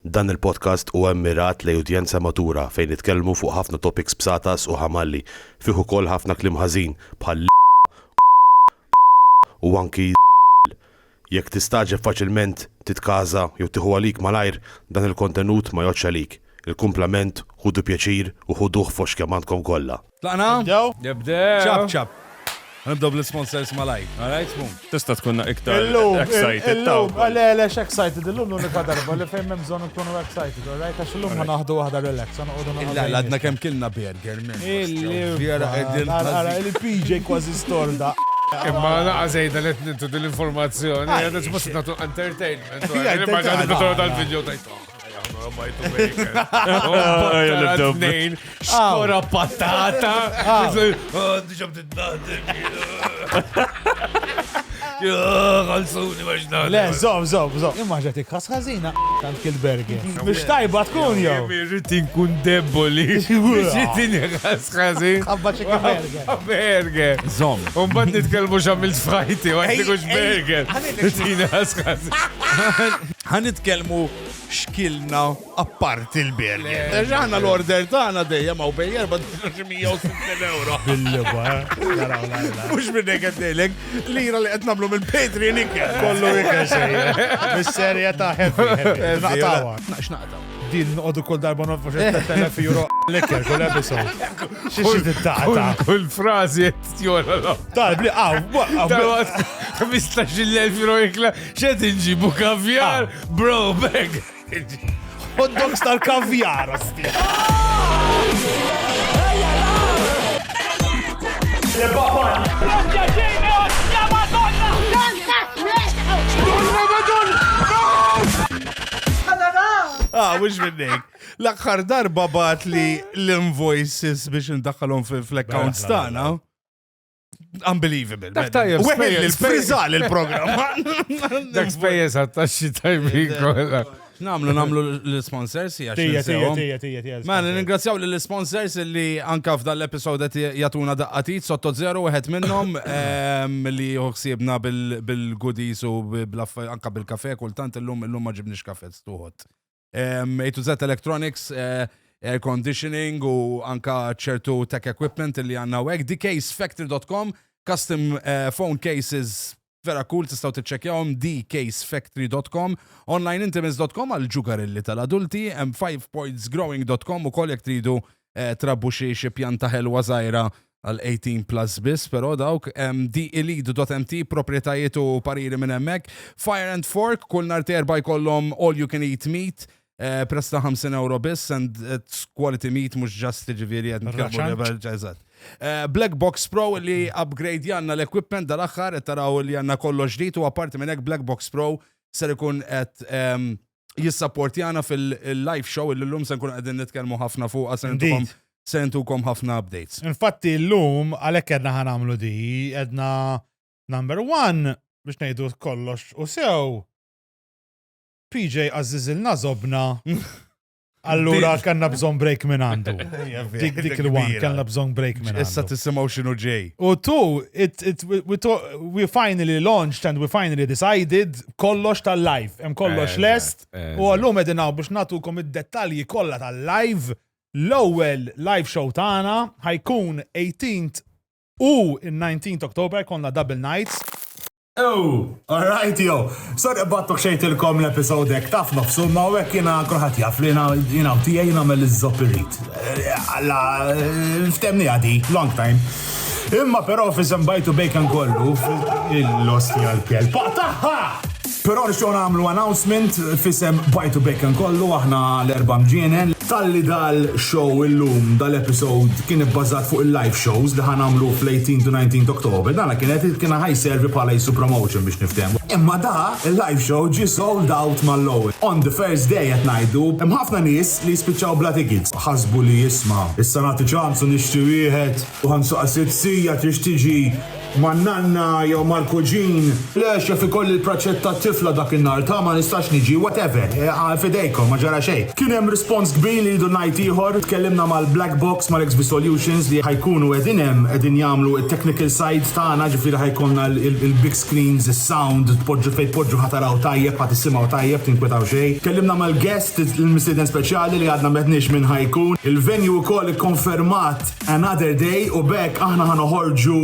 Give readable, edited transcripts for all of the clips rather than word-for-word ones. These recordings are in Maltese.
Dan il-podcast huwa mmirat lejn udjenza matura fejn nitkellmu fuq ħafna topics bsatas u ħamalli. Fih ukoll ħafna kliem ħażin bħal u anki Jekk tistagħġeb faċilment, titkaża jew tieħu għalik malajr, dan il-kontenut ma jgħoddx għalik. Il-kumplament, ħudu pjaċir u ħuduh fost kemm għandkom kollha. Tlaqna? Nibdew? Nibdew. Ċap ċap. Nibdew bl-sponsors malaj. All right, boom. Tista' tkun iktar Illum, excited. illum, le, le, excited, illum l-unika darba li fejn hemm bżonn nkunu excited, all right? Għax illum ħa naħdu waħda relax, ħa noqogħdu Illa, naħdu. għadna kemm kilna burger, man. Vera qegħdin Ara, il-PJ kważi storda. Imma naqa zejda li t-nintu dil-informazzjoni, għadha suppost natu entertainment. Imma għadha natu dal-video tajt. Tnejn, xkora patata. Diġa bdiet Għalsuni biex Le, zom, zom, zom. Imma ġetik ħas ħażina tant kil-burger. Mhux tajba tkun jew. Irrid inkun deboli. Biex itini ħas ħażin. Ħabba chicken burger. Burger. Zom. Umbat nitkellmu x'għamilt f'ħajti, u għajt burger. Itini ħas ħażin. Ħa nitkellmu x'kilna apparti l-burger. Għax aħna l-order tagħna dejjem hawn bejn 160 euro. Bil-liba, eh? Naraw, naraw. Mhux minn hekk qed ngħidlek, lira li qed nagħmlu mill-Patreon ikel. Kollu ikel sejjer. Mis-serje ta' heavy, heavy. Naqtawa. Naqx naqtaw. Din noqogħdu kull darba nonfqu xi 3000 euro l-ikel kull episode. Xi xi tittaqta. Kull frażi qed jora l Talb li għaw, Dawat 15.000 euro ikla, xed inġibu kavjar, bro, bag. Hot dogs tal-kavjar, osti. Ah, mhux minnek. L-aħħar darba bat li l-invoices biex ndaħħalhom fl-accounts tagħna. Unbelievable. Dak tajjeb, Weħel spejjeż, il-friżal il-programm. Dak spejjeż għat-taxxi tajbin kollha. Namlu, namlu l-sponsors, hija Tija, tija, tija, tija, tija. Mela, ningrazzjaw l-sponsors li anka f'dan l-episod qed jagħtuna daqqatit sotto zero wieħed minnhom ehm, li ħsiebna bil-goodies u bl-aff- anka bil-kafe kultant illum illum ma ġibniex kafe stuħot. Ehm, A to Z Electronics, eh, air conditioning u anka ċertu tech equipment li għandna u hekk. Dcasefactory.com, custom eh, phone cases vera cool, tistgħu tiċċekkjawhom dcasefactory.com, onlineintimates.com għal ġugarelli tal-adulti, m5pointsgrowing.com ukoll jekk tridu eh, trabbu xi xi pjanta ħelwa żgħira għal 18 plus biss, però dawk delete.mt proprietajiet u pariri minn hemmhekk. Fire and Fork kull nhar terba jkollhom all you can eat meat. Eh, prezz ta' 50 euro biss and it's quality meat mhux just ġifieri qed nitkellmu Raċan. level eżatt. Eh, Black Box Pro li upgrade janna l-equipment dal-aħħar qed taraw li għandna kollox ġdid u apparti minn hekk Black Box Pro ser ikun qed ehm, jissapportjana fil-live show illi llum se nkunu qegħdin nitkellmu ħafna fuqha se ntukom Indeed. se ntukom ħafna updates. Infatti l-lum, għalek edna ħanamlu di, edna number one, biex nejdu kollox u sew, PJ għazzizilna zobna, allura kanna bżon break minn għandu. Dik dik il-one, kanna bżon break minn Issa għandu. tisimgħu x'inhu ġej. U two, it, it, we, we, to, we finally launched and we finally decided kollox tal-live. Hemm kollox Eżatt, lest. eżatt. U għallum edin hawn biex natukom id-dettalji kollha tal-live. L-ewwel live show tagħna ħa jkun 18th u 19th October konna double nights. Oh, alright yo. Sorry battuk xejtilkom l-episode hekk taf nofsu, ma u hekk jiena kulħadd jaf li jiena jiena u tiegħi nagħmel iż-żopp irrid. Alla ftemni għadi, long time. Imma però fi bajtu bacon kollu, il-losti għal-kelb. Paqtaħħa! Però nixtiequ nagħmlu announcement f'isem Bajtu Bacon kollu aħna l-erba' mġienen talli dal-show illum dal-episode kien ibbażat fuq il-live shows li ħa nagħmlu fl-18 to 19 October. Dana kienet kien ħa jservi bħala jisu promotion biex niftehmu. Imma da il-live show ġie sold out mal-ewwel. On the first day qed ngħidu, hemm ħafna nies li jispiċċaw bla tickets. Ħasbu li jisma' issa nagħti ċans u nixtri wieħed u ħa nsuqa sitt sija tix tiġi. man-nanna jew mal-kuġin. Le xef ikolli l-praċett tat-tifla dak in-nhar ta' ma nistax niġi, whatever, f'idejkom, ma ġara xejn. Kien hemm rispons kbir li rridu ngħid ieħor, tkellimna mal-Black Box, mal-XB Solutions li ħa jkunu qegħdin hemm, qegħdin jagħmlu t-technical side tagħna, ġifieri ħa jkollna l-big screens, is-sound, tpoġġu fejn tpoġġu ħa taraw tajjeb, ħa tisimgħu tajjeb, tinkwetaw xejn. Tkellimna mal-guest, il-mistieden speċjali li għadna m'għedniex min ħa jkun. Il-venue wkoll ikkonfermat Another day u b'hekk aħna ħa noħorġu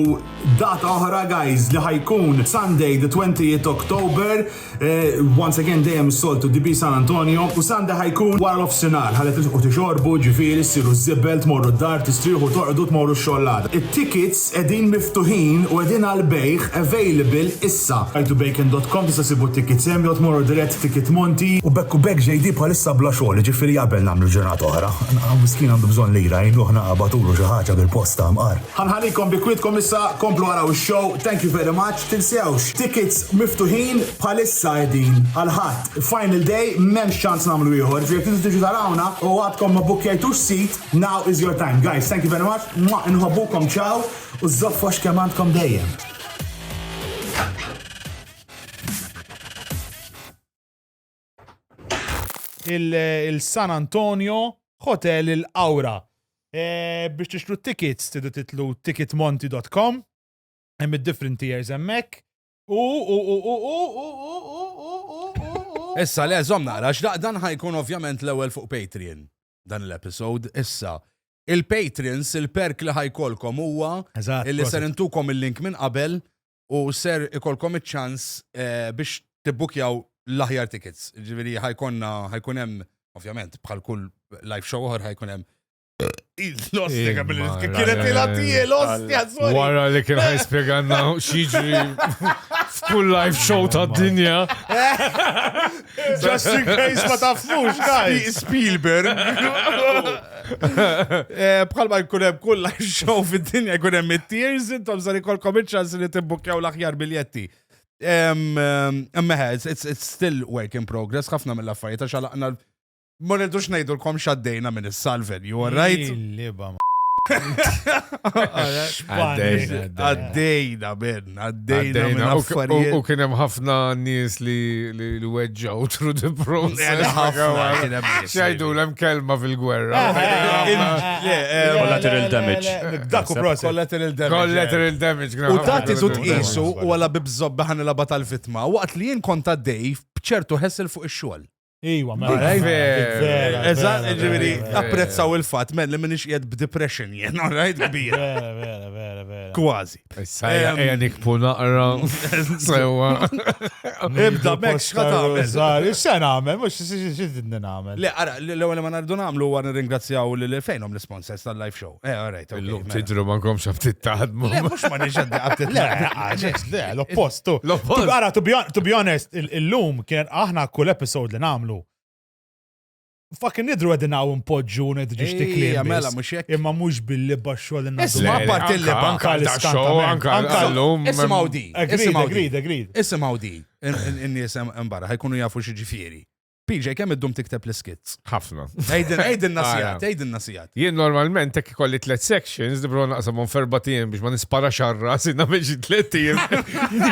data oħra guys li ħa jkun Sunday the 20th October eh, once again dejjem is-soltu DB San Antonio u Sunday ħa jkun wara l-ofsinhar ħalli tilħqu tixorbu ġifieri ssiru ż-żibel tmorru d-dar tistrieħu torqdu tmorru x-xogħol l-għada. It-tickets qegħdin miftuħin u qegħdin għall-bejgħ available issa. Itobacon.com tista' ssibu t-tickets hemm jew tmorru dirett Ticket Monti. U b'hekk u b'hekk JD bħalissa bla xogħol jiġifieri jaqbel nagħmlu ġurnata oħra. Miskin għandu bżonn lira, għinuh naqa' bagħtulu xi ħaġa bil-posta mqar. Ħa nħallikom bi kwietkom issa, komplu araw ix-show, thank you very much, tinsewx tickets miftuħin bħalissa qegħdin għal Ħadd, final day, m'hemmx ċans nagħmlu ieħor, ġifieri jekk tridu tiġu tarawna u għadkom ma bbukkjajtux seat, now is your time. Guys, thank you very much, mwah, inħobbukom, ciao, u żoffox kemm għandkom dejjem. il-San Antonio Hotel il-Qawra. E, biex tixtru tickets tidu titlu ticketmonti.com hemm id-different tiers hemmhekk. U u u u u u u u u u u Issa le, żomm naqra, għax dan ħajkun ovvjament l-ewwel fuq Patreon dan l-episode. Issa, il-Patreons, il-perk li ħajkolkom huwa illi ser intukom il-link minn qabel u ser ikolkom iċ-ċans eh, biex tibbukjaw l-aħjar tickets. Ġifieri ħajkonna ħajkun hemm ovvjament bħal kull live show oħra ħajkun hemm L-ostja kienet il-għatije, l-ostja, sorry. Wara li kien ħajspjeganna x'jiġri f'kull live show ta' dinja. Just in case ma tafux, guys. Spielberg. Eh, bħalma jkun hemm kull live show fid-dinja jkun hemm it-tears, intom sar ikolkom iċ-ċans li tibbukjaw l-aħjar biljetti. Imma it's, it's still work in progress, ħafna mill-affarijiet għax għalaqna ma rridux ngħidulkom x'għaddejna minn is-salven, you all right? Liba Għaddejna, ben, għaddejna minn affarijiet. U kien hemm ħafna nies li li weġġaw through the process. Xajdu l kelma fil-gwerra. Collateral damage. Dak u proset. Collateral damage. Collateral damage. U ta' tiżu tqisu u għala bibżobba ħan il tal-vitma waqt li jien kont għaddej b'ċertu ħessel fuq ix-xogħol. Iwa, mela. Eżatt, ġifieri, apprezzaw il-fatt, men li minix qiegħed b'depression jien, all right, kbir. Vera, vera, vera, vera. Kważi. Issa ejja nikbu naqra. Sewa. Ibda mek x'ħa tagħmel. X'se nagħmel, mhux x'dinni nagħmel. Le, ara, l-ewwel ma nardu nagħmlu huwa nirringrazzjaw lil fejnhom l-isponsors tal-live show. Eh, all right. Illum mela. tidru ma komx għabtit taħdmu. Le, mhux ma nix għabtit. Le, le, l-oppost. L-oppost. Ara, to be honest, illum kien aħna kull episode li nagħmlu. Fucking nidru għedin għaw npoġġu ngħidu ġiex tikli. Mela, mhux hekk. Imma mhux billi baxxu għal Isma' parti li anka l-show, anka l-lum. Isimgħu di. Agreed, agreed. Isimgħu di. In-nies barra ħajkunu jafu xi ġifieri. PJ, kemm iddum tikteb l-skits? Ħafna. Ejdin nasijat, ejdin nasijat. Jien normalment hekk ikolli tliet sections, nipprova naqsamhom f'erba' tiem biex ma nispara xarra, sinna biex tliet tiem.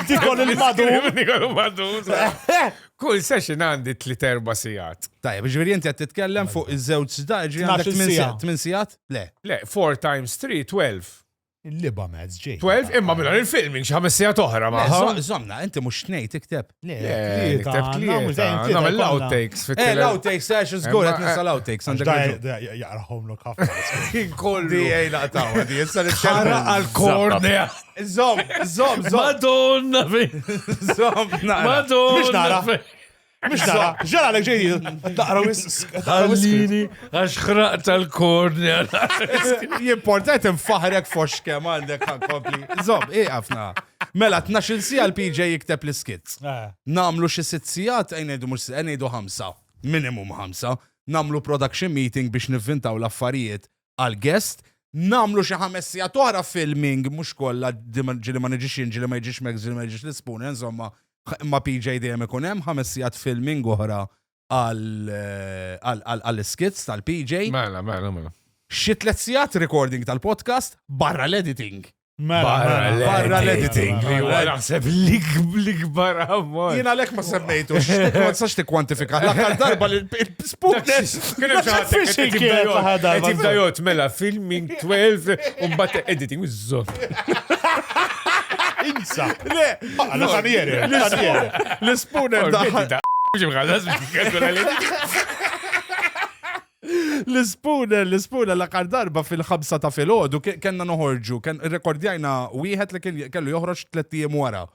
Tikol il-madu. Nikol il-madu. Kull session għandi tliet erba' sigħat. Tajjeb, ġifieri inti qed titkellem fuq iż-żewġ da, ġifieri għandek tmien sigħat? Le. Le, 4 times 3, 12. Il-liba mezz ġej. 12 imma minn il-filming xi ħames sigħat oħra ma. Żomna, inti mhux tnejn tikteb. Le, nikteb tlieta. Nagħmel l-outtakes fit Eh, l-outtakes, eh, xi żgur qed nisa l-outtakes. Jaqrahomlok ħafna. Kollu. Di ej laqtaw, di issa nitkellem. għal-kornea. Żomm, żomm, żomm. Madonna. Żomm, Madonna. Mhux nara. Mux nara, ġara l ġejdi, taqra wis. Ħallini, għax ħraq tal-kornja. Jimportajt nfaħrek fox kem għandek kompli. Zob, iqafna. Mela, 12 sija l-PJ jikteb l-skits. Eh. Namlu xi sitt sigħat, ngħidu mhux ngħidu ħamsa, minimum ħamsa. Namlu production meeting biex nivvintaw l-affarijiet għal guest. Namlu xi ħames sigħat oħra filming, mhux kollha ġili ma niġix jien, ġili ma jiġix Max, ġili ma jiġix l-Spoon, insomma, imma PJ dejjem ikun hemm ħames sigħat filming oħra għall-skits tal-PJ. Mela, mela, mela. Xi tliet sigħat recording tal-podcast barra l-editing. Mela, Barra mela. Barra l-editing. Li huwa naħseb l-ikbar ammont. Jien għalhekk ma semmejtu, ma tistax tikkwantifika. L-aħħar darba li l-spooner. Kien hemm xi ħadd Fishing qed jibda kienet jgħod- l-aħħar darba. qed jibda jgħod mela filming 12 u mbagħad editing iż-żoff. Insa. Le, Għala tanieri, tanieri. l-spooner daħal. Mhux imħallas biex jikkalkula l-editing. L-spooner, l-spooner l-aħħar darba fil-ħamsa ta' filgħodu kellna noħorġu, kien rekordjajna wieħed li kien kellu joħroġ tlett ijiem wara.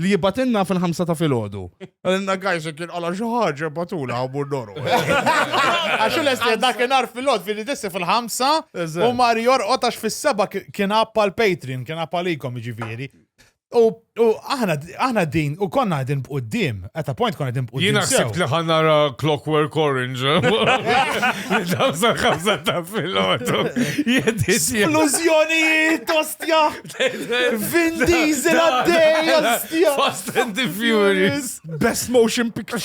Li jibatinna fil-ħamsa ta' filgħodu. Għalina guys, kien għala xi ħaġa batula għamur noru. Għax l-est dakinhar fil-lod fil-dissi fil-ħamsa u mar jorqod għax fis-seba kien appa l-Patreon, kien appa likom ġifieri. U u aħna aħna din u konna din b'quddiem, at a point konna din b'quddiem. Jiena sew. ħsibt li ħanara Clockwork Orange. Dawsa ħamsa ta' filgħodu. Jeditja. Esplużjonijiet, ostja! Vin Diesel għaddej, ostja! Fast and the Furious. Best motion picture.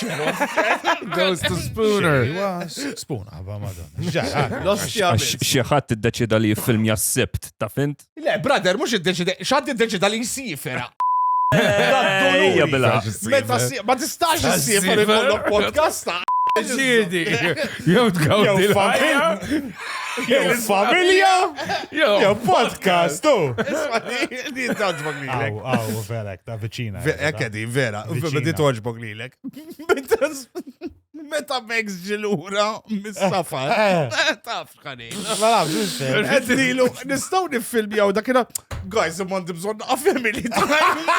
Goes to Spooner. Iwa, Spoon, għaba, madonna. Ġara. L-ostja. Għax xi ħadd iddeċida li jiffilmja s-sibt, ta' fint? Le, brother, mux id-deċida, xadd id-deċida li jisifera. Ejja bilha. Meta si, ma tistax issiefer ikollok podcast ta' Ġiedi. Jew tgawdi l-ħajja. Jew familja, Jew jew podcast, tu! Isma' li toġbok lilek. Aw, aw, vera, ta' viċina. Ekk di, vera, Viċina. di toġbok lilek. Meta Mex ġilura mis-safar. Taf xħani. Ma nafx, Qed lilu, nistgħu niffilmjaw dak Guys, imma għandi bżonn naqa' family time.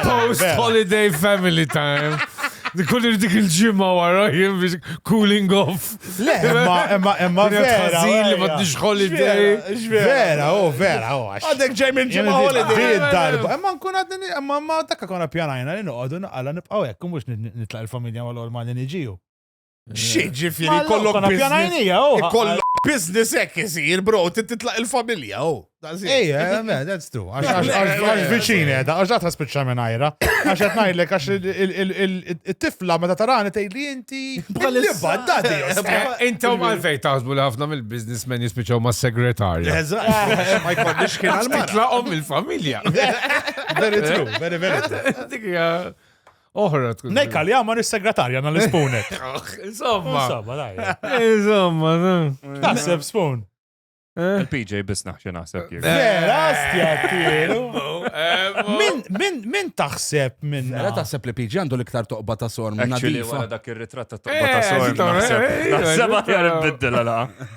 Post-holiday family time. Kull dik il-ġimma wara jien biex cooling off. Le, imma, imma, imma Kien vera. ħażin li ma vera. tnix holiday. Vera, oh, vera, oh, għax. Għadek ġej minn ġimgħa holiday. Di darba. Imma nkun għadni, imma ma dakka konna pjanajna li noqogħdu naqala nibqgħu hekk u mhux nitlaq il-familja mal-orma li niġiju. Xi ġifieri Ma kollok konna business. pjanajnija, oh. Ikollok business hekk isir, bro, titlaq il-familja, oh. Ej, eh, man, that's true. Għax għax- għax għax viċini edha, għax għatra spiċċa minn ajra. Għax qed ngħidlek għax il-tifla meta tarani tgħid li inti bħalissa dadi. Intom għalfej taħsbu li ħafna mill-businessmen jispiċċaw ma' segretarja. Eżatt, ma jkollniex kien Għax għal-mara. titlaqhom il-familja. Very true, very very true. Dik hija oħra tkun. Nejka li għamar is-segretarja na l-spooner. Insomma. Insomma, daj. Insomma. Naħseb spoon. Il-PJ biss naħxi naħseb kif. Vera, stja tielu. Eh, Min, min, min taħseb minn. Vera taħseb li PG għandu l-iktar toqba ta' sor minn Actually, nadifa. wara dak ir-ritratt ta' toqba ta' Eh, sor zitto, naħseb. eh, eh, Naħseb eh, aħjar nbiddilha laqa.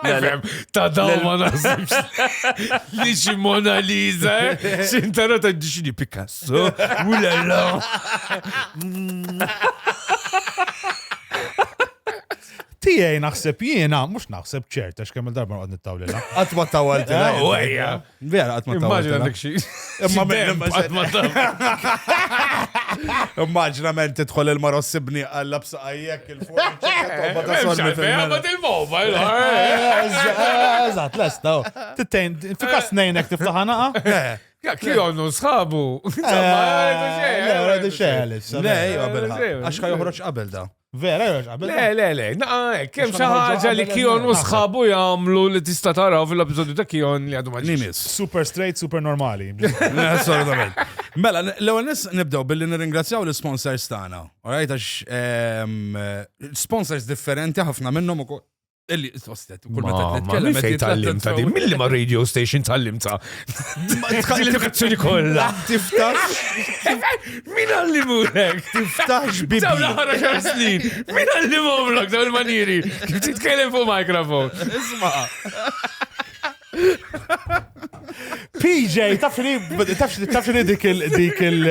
Le, le, Ta' daw ma naħsibx li xi Mona Lisa, eh? Xintara ta' xini Picasso, ulala. Tijaj naħseb jiena, mux naħseb ċert, għax kemm il-darba noqgħod nittawlilha. Qatt ma tawaltilha. Oh, ejja. Vera qatt ma Immaġina tawaltilha. għandek xi. Imma xi minn- demp qatt ma taf. Immaġina men tidħol il-marossibni għalla b'saqajjek il-fuq. toqba ta' M'hemmx sor għalfejn, għabad il-mobile. eh. Eżatt, lesta. oh. Tittejn, fikas nejnek tiftaħ naqa? Ja, Kionu sħabu. Insomma, Eh, Le, għadu xejn, għalissa. Le, ejwa bilħa. Eh, Għax ħa joħroġ qabel da. Vera, joħroġ qabel. Le, le, le, naqa, kemm Mhux xi ħanħorġu ħaġa li qabel Kion u naħseb. sħabu jagħmlu li tista' taraw fil-episodju ta' Kion li għadu ma ġiex. Nimis. Super straight, super normali. Assolutament. Mela, l-ewwel nis nibdew billi nirringrazzjaw l-sponsors tagħna. Alright, għax ehm, sponsors differenti ħafna minnhom ukoll. Illi, ostet, kull meta Ma, nitkellem. minn fejn tgħallimta di? Milli ma radio station tgħallimta? L-edukazzjoni kollha. Tiftax, Min għallimulek? tiftax bibi. Dawn l-aħħar għaxar snin. Min għallimhomlok dawn il-manieri? Kif titkellem fuq mikrofon? Isma. PJ, taf li, taf li- taf li dik il, dik il,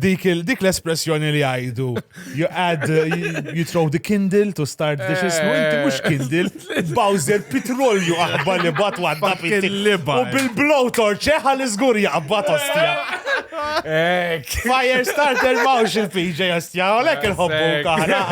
dik il, dik l-espressjoni li għajdu. You add, you, you throw the kindle to start the xismu, inti mux kindle, Bowser petrolju aħba li bat għadda Fucking liba. U bil-blowtorch, eħa li zgur jaqbad ostja. Ek. Fire starter mawx il-PJ ostja, u lek il-ħobbu kaħna.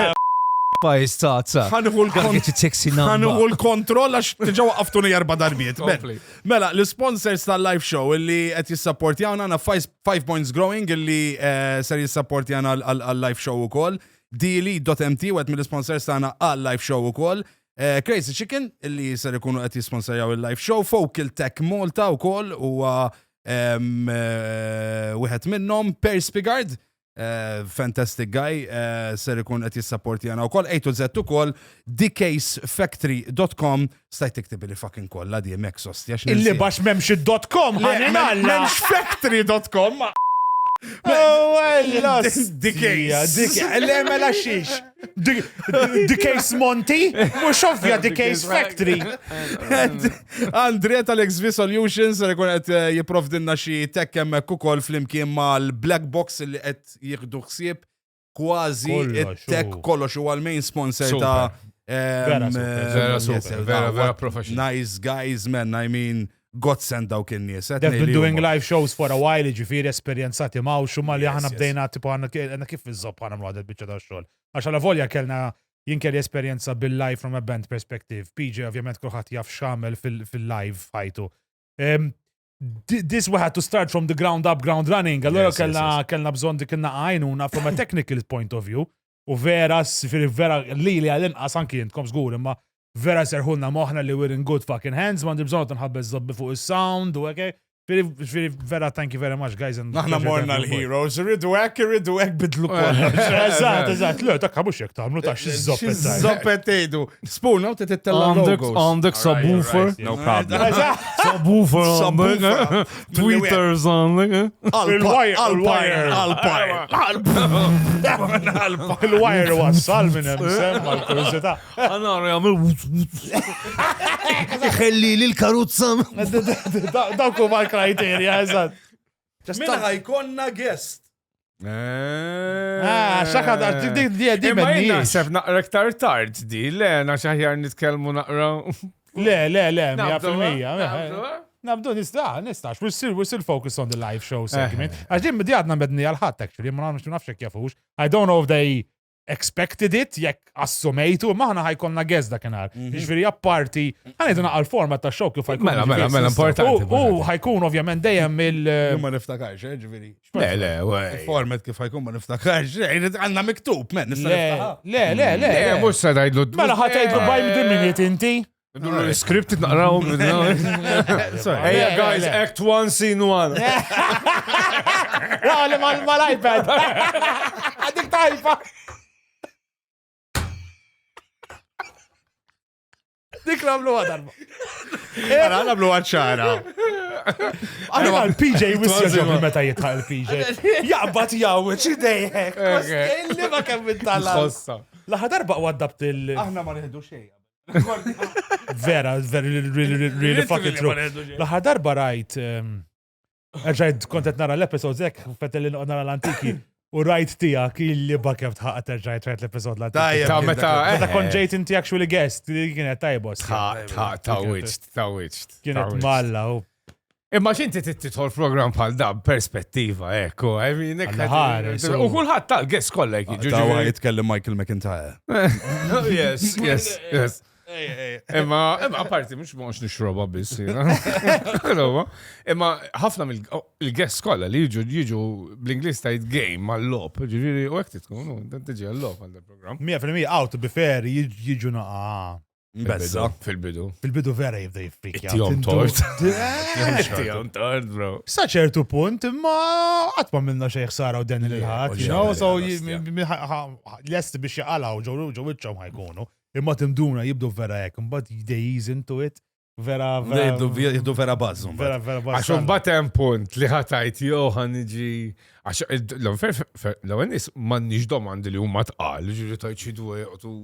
Fire starter. Ħanħu l-kont. your taxi Ħanuħu l-kontroll għax diġa waqqaftuni erba darbiet. Kompli. Mela, l-sponsors tal-live show illi qed jissapportjawna għandna 5 Points Growing illi eh, ser jissapportjana għal-live show ukoll. DLE.mt wieħed mill-sponsors tagħna għal-live show ukoll. Eh, Crazy Chicken, illi ser ikunu qed jisponsorjaw il-live show, Focal Tech Malta wkoll huwa eh, wieħed minnhom, Perspigard, eh, fantastic guy, ser ikun qed jissapportjana wkoll, A to Z ukoll, thecasefactory.com, stajt tiktib li fucking kollha di hemmhekk sosti għax Illi bax memx id-dot com, ħanin Alla. Memx factory.com. Oh, ella. The case. Le mela xiex. The case Monty? Mux ovvja The Case Factory. Andre tal-XV Solutions ser ikun qed eh, jipprovdilna xi tech hemmhekk ukoll flimkien mal-Black Box li qed jieħdu ħsieb kważi Kollox, it-tech u. kollox huwa l-main sponsor Super. ta' Vera super. Vera yes, super, vera, what vera professional. Nice guys, man, I mean, God send dawk in-nies. qed They've been ngħidli doing huma. live shows for a while, ġifiri esperjenzati ma' u xumma li Yes, aħna yes. bdejna tipo għanna kif iż-zopp ħana mlu għadet bieċa da xogħol. Għax għala volja kellna jien kelli esperjenza bil-live from a band perspective. PJ ovvjament kulħadd jaf x'għamel fil-live ħajtu. This we had to start from the ground up, ground running. Allora Yes, yes, kellna yes. kellna bżonn dik inna għajnuna from a technical point of view. U vera, s- vera li li għal-inqas anki jintkom żgur, imma vera serħulna moħna li we're in good fucking hands, ma bżonn nħabbez zobbi fuq is-sound u hekk. Ġifieri vera thank you very much guys. and Aħna pleasure morna to have you on board. l-heroes, irridu hekk, irridu hekk bidlu kollox. Eżatt, eżatt, le, takka mhux jekk tagħmlu ta' xi żoppet. Zoppet tgħidu. Spoon, hawn titella logos. Għandek subwoofer. No problem. Subwoofer. Subwoofer. Tweeters għandek. Il-wire, Alpine, il-wire. Alpine, Alpine. Il-wire wassal minn hemm semma l-kurżità. Għanar jgħamil. Iħelli li l-karuzza. Dawk huma l-kriterja, eżatt. Min ħajkonna guest? Ah, xaka da, di di di Imma jien menni. naħseb naqra iktar tard di, le, nax aħjar nitkellmu naqra. Le, le, le, Nabdu, 100%. nabdu, Nabdu, nista, nista, we're still, we're still focused on the live show segment. Għax din di għadna medni għal-ħadd, actually, ma nafx nafx jekk jafux. I don't know if they expected it, jekk assumejtu, ma ħana ħajkonna guest dakinhar. Jiġifieri apparti, ħanejdu naqal format ta' show kif ħajkun. Mela, mela, mela, importanti, U importanti. ħajkun ovvjament dejjem il- Ma niftakarx, eh, ġifieri. Le, le, wej. Format kif ħajkun ma niftakarx. eh, Għandna miktub, men, nista' Le, niftaħar. le, le, le. Le, mux sa tgħidlu. Mela ħatejdu by the minute inti. L-script naqraw. Sorry. Hey guys, act 1, scene 1. La, li mal-iPad. Għadik tajfa. Dik namlu darba. Għara, nagħmlu ċara. Għana l-PJ wissja ġobni meta jitħaq il-PJ. Jaqbad jawweċ idejhek. Illi ma kemm intalla. Tħossa. Laħa darba għaddabt il- Aħna ma nieħdu xejn. Vera, very, really, really fucking true. Laħa darba rajt, rajt kontet nara l-episode zek, fetel li nara l-antiki, u rajt tijak illi bakev tħaqqa terġajt rajt l-episode l-antiki. Tajjeb. Ta' meta. Meta kont ġejt inti actually guest, li kienet tajba. Ta' ta' ta' wiċt, ta' wiċt. Kienet malla u. Imma xinti tidħol program bħal da perspettiva, ekku, I mean, Alla ħares, u kulħadd tal-guest kollha jiġu. Ta' jitkellem Michael McIntyre. Yes, yes, yes. Imma, imma apparti, mux mux nixroba biss. jena. Imma ħafna mill-guest kollha li jiġu jiġu bl-Inglis tajt game għall-lop, ġifieri u hekk titkun, u tiġi għall-lop għal program. 100% out to be fair, jiġu naqa. Bezza. Fil-bidu. Fil-bidu vera jibda jiffrikja. Ittihom tort. Ittihom tort, bro. Sa ċertu punt, imma qatt ma minna xejn ħsara u den lil ħadd, you know, so lest biex jaqalaw ġew ġew wiċċhom ħajkunu. Imma timduna jibdu vera hekk, imbagħad they ease into it, vera vera. Jibdu vera bazzu. Vera vera Għax mbagħad hemm punt li ħatajt jew ħaniġi għax l-ewwel nies m'għandniex domandi li huma tqal, ġifieri tajt xi dwa joqgħdu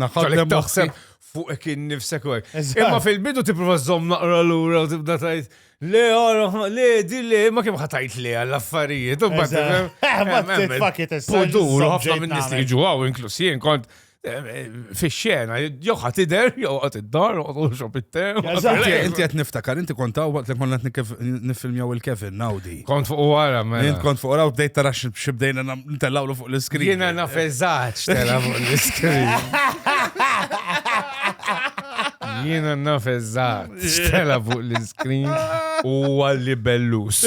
Naħdem taħseb fuq hekk innifsek u hekk. Eżatt. Imma fil-bidu tipprova żomm naqra lura u tibda tajt le ara le di le ma kemm ħatajt le għall-affarijiet. u mbagħad Eżatt. tifhem, But hemm fuck it, issa Pudur, ħafna subject minn nies li nagħmel. jiġu hawn inkluż jien kont fix-xena, jew ħadd idher, jew ħadd id-dar, jew xop it-tem. Eżatt. Inti qed niftakar, inti kont hawn waqt li konna qed nifilmjaw il-Kevin Nawdi. Kont fuq wara, mela. Int kont fuq raw bdejt tara x'bdejna ntellawlu fuq l-iskrin. Jiena naf eżatt x'tela fuq l-iskrin. Jiena naf eżatt x'tela fuq l-iskrin u għalli bellus.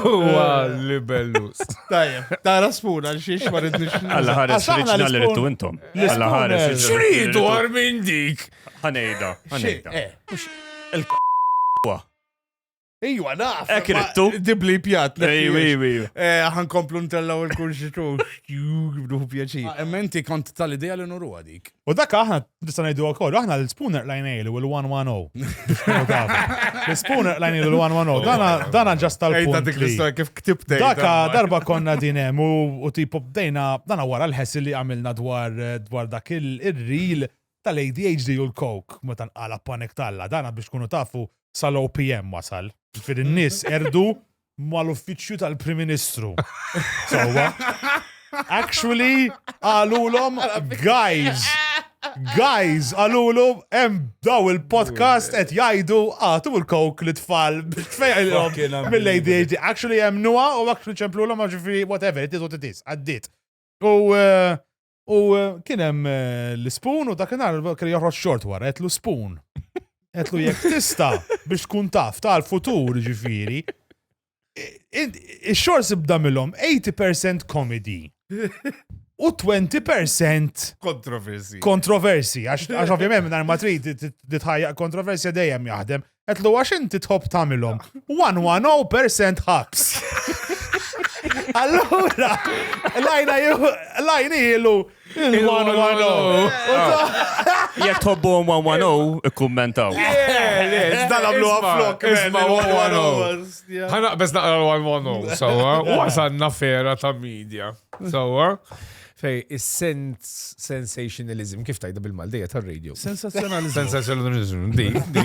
Huwa libellus. Tajjeb, tara spuna għal xiex ma rridniex. Alla ħares Għax aħna oriġinali l-spoon- rittu intom. Alla ħares. l-spooner. Xridu għar minn dik? Ħanejda, ħanejda. Eh, Wa. Ejwa, naf. Ek ma rittu. Dibli pjat. Ejju, ejju, ejju. Ħankomplu ntellaw il-kursi tu. Bduħu pjaċir. Imma inti kont tal-idea li nuru għadik. U dak aħna nista' ngħidu wkoll, aħna l-spooner lajnejlu il-110. Biex tkunu tafu. L-spooner lajnejlu l-110. Dana dana ġast Ejda tal-punt. dik li- l-istorja kif ktibt. Daka darba konna din hemm u u tipo bdejna dana wara l-ħessi li għamilna dwar dwar dak il-reel tal-ADHD u l-coke meta nqala panik talla. Dana biex tkunu tafu sal-OPM wasal. Ġifieri n-nies erdu mal-uffiċċju tal-Prim Ministru. Sewwa. Actually, qalulhom guys, guys, qalulhom hemm daw il-podcast qed jgħidu għatu l-coke li tfal biex tfejqilhom Fucking mill-ADHD. Actually hemm nuha u actually ċemplulhom ġifieri whatever, it is what it is, għaddiet. U eh, u eh, kien hemm eh, l-spoon u dakinhar kien joħroġ xort wara, qedlu spoon. Qedlu jekk tista' biex tkun taf tal-futur ġifieri. Ix-xorts ibda milhom 80% comedy u 20% Kontroversi. kontroversi, għax għax ovvjament minn ma trid titħajjaq kontroversja dejjem jaħdem. Qedlu għax inti tħobb tagħmilhom 110% ħabs. Allura, lajna lajna ilu il-110. Jekk tħobbuhom 110, ikkummentaw. Dan għamlu flok. Isma 110. Ħanaqbes naqra l-110, sawa. Wasanna fera ta' media, sawa. Fej, is-sens sensationalism, kif tajda bil-Maldija tar-radio? Sensazzjonalizmu. Sensationalism, di, di.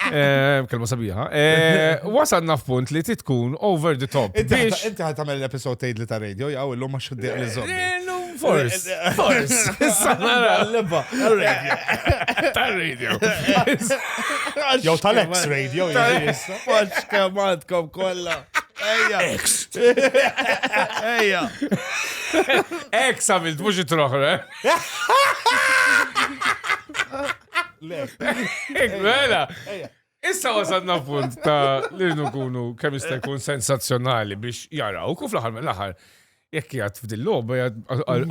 Eh, Kelma sabiħa. Eh, Wasanna f'punt li titkun over the top. Biex. Inti ħat tagħmel l-episode tgħid li ta' radio, jew illum ma xuddiq li zombi. Eh, no, Fors, fors. Issa nara. Leba. Tar-radio. Jew tal-ex radio. jiġifieri issa. Faċ kemm għandkom kollha. Ejja. Ex. Ejja. Ex għamilt, mux it-troħra. Mela. Issa wasalna punt ta' li nkunu kemm jista' jkun sensazzjonali biex jaraw u fl-aħħar mill-aħħar jekk jgħid f'dil logħba jgħid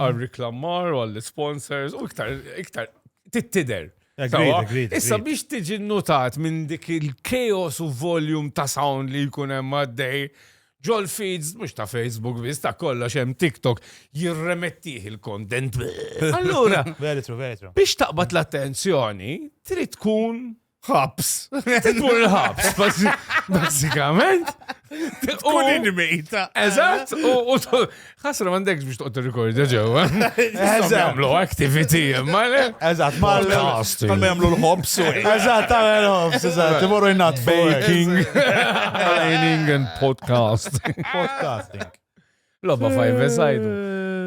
għal-reklamar u għall-sponsors u iktar iktar tittider. Agreed, Sawa? agreed, Issa agreed. biex tiġi notat minn dik il-chaos u volume ta' sound li jkun hemm għaddej, ġol feeds, mhux ta' Facebook biss, ta' kollox hemm TikTok, jirremettih il-content. Allura, Very true, very true. biex taqbad l-attenzjoni, trid tkun ħabs. Trid tkun il-ħabs, bażikament. Tkun inmate. Eżatt, u ħasra m'għandekx biex toqgħod tirrikordja ġewwa. Eżatt. Jagħmlu activity, imma le. Eżatt, mal. Podcasting. Palma jagħmlu l-ħobs u Eżatt, tagħmel ħobs, eżatt, imorru jnatfu. Baking, dining and podcast. Podcasting. Lobba five aside.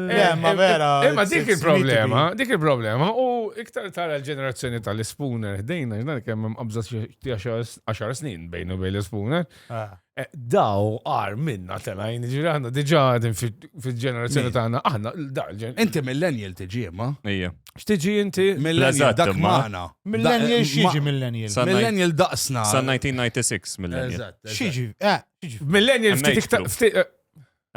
Le, ma vera. Imma it's- dik it's il-problema, meant to dik il-problema, u iktar tara l-ġenerazzjoni tal-spooner ħdejna, ġdan kemm hemm qabża xi 10 snin bejn u bejn l-spooner. be. Ah. Eh, Daw għar minna telajn, ġifieri aħna diġà qegħdin fil-ġenerazzjoni tagħna, aħna da Inti millennial tiġi ma? Ija. X'tiġi inti? Millennial L-eżatt, dak imma. magħna. Millennial xieġi millennial. Sa- Millennial daqsna. Sa 1996 millennial. Eżatt. eżatt. Xieġi, eh, xieġi. Millennial Hemm ftit age iktar group. ftit eh,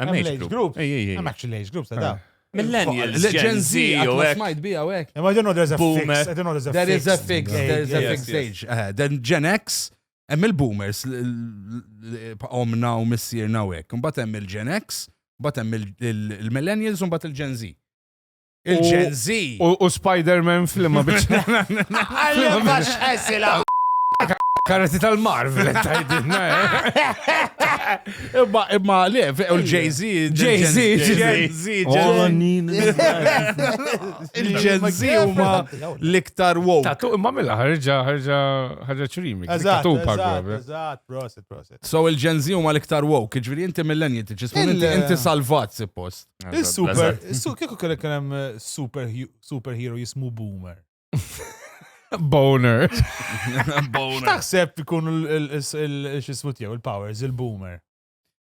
Hemm Hemm age group. Ej, ej, ej. I'm actually age groups ta' da. Millennials, Le- Gen Z, għat u ma hekk. smajt bija u hekk. Imma I don't know there's a Boomer. fix. I don't know there's a There is a fixed fixed, age. there is a Yes, fixed yes. age. Eh, Then Gen X, hemm il-boomers, omna u missierna u hekk. Mbagħad hemm il-Gen X, mbagħad hemm il-millennials u mbagħad il-Gen Z. Il-Gen Z. U Spider-Man fl-imma biex. Karati tal-Marvel, tajdinna, eh? Imma imma le, u l-Jay-Z. Jay-Z, Gen Z, Gen Il-Gen Z huma l-iktar woke. Tatu, imma mela, ħarġa, ħarġa, ħarġa ċrimik. Eżatt, Tupac, eżatt, eh. eżatt, prosit, prosit. So il-Gen Z huma l-iktar woke, ġifieri inti millennial tiġi inti inti salvat suppost. Il-super, kieku kellek kien hemm eh, super superhero jismu Boomer. Boner. Boner. X'taħseb ikun il-xismu tiegħu, il-powers, il-Boomer?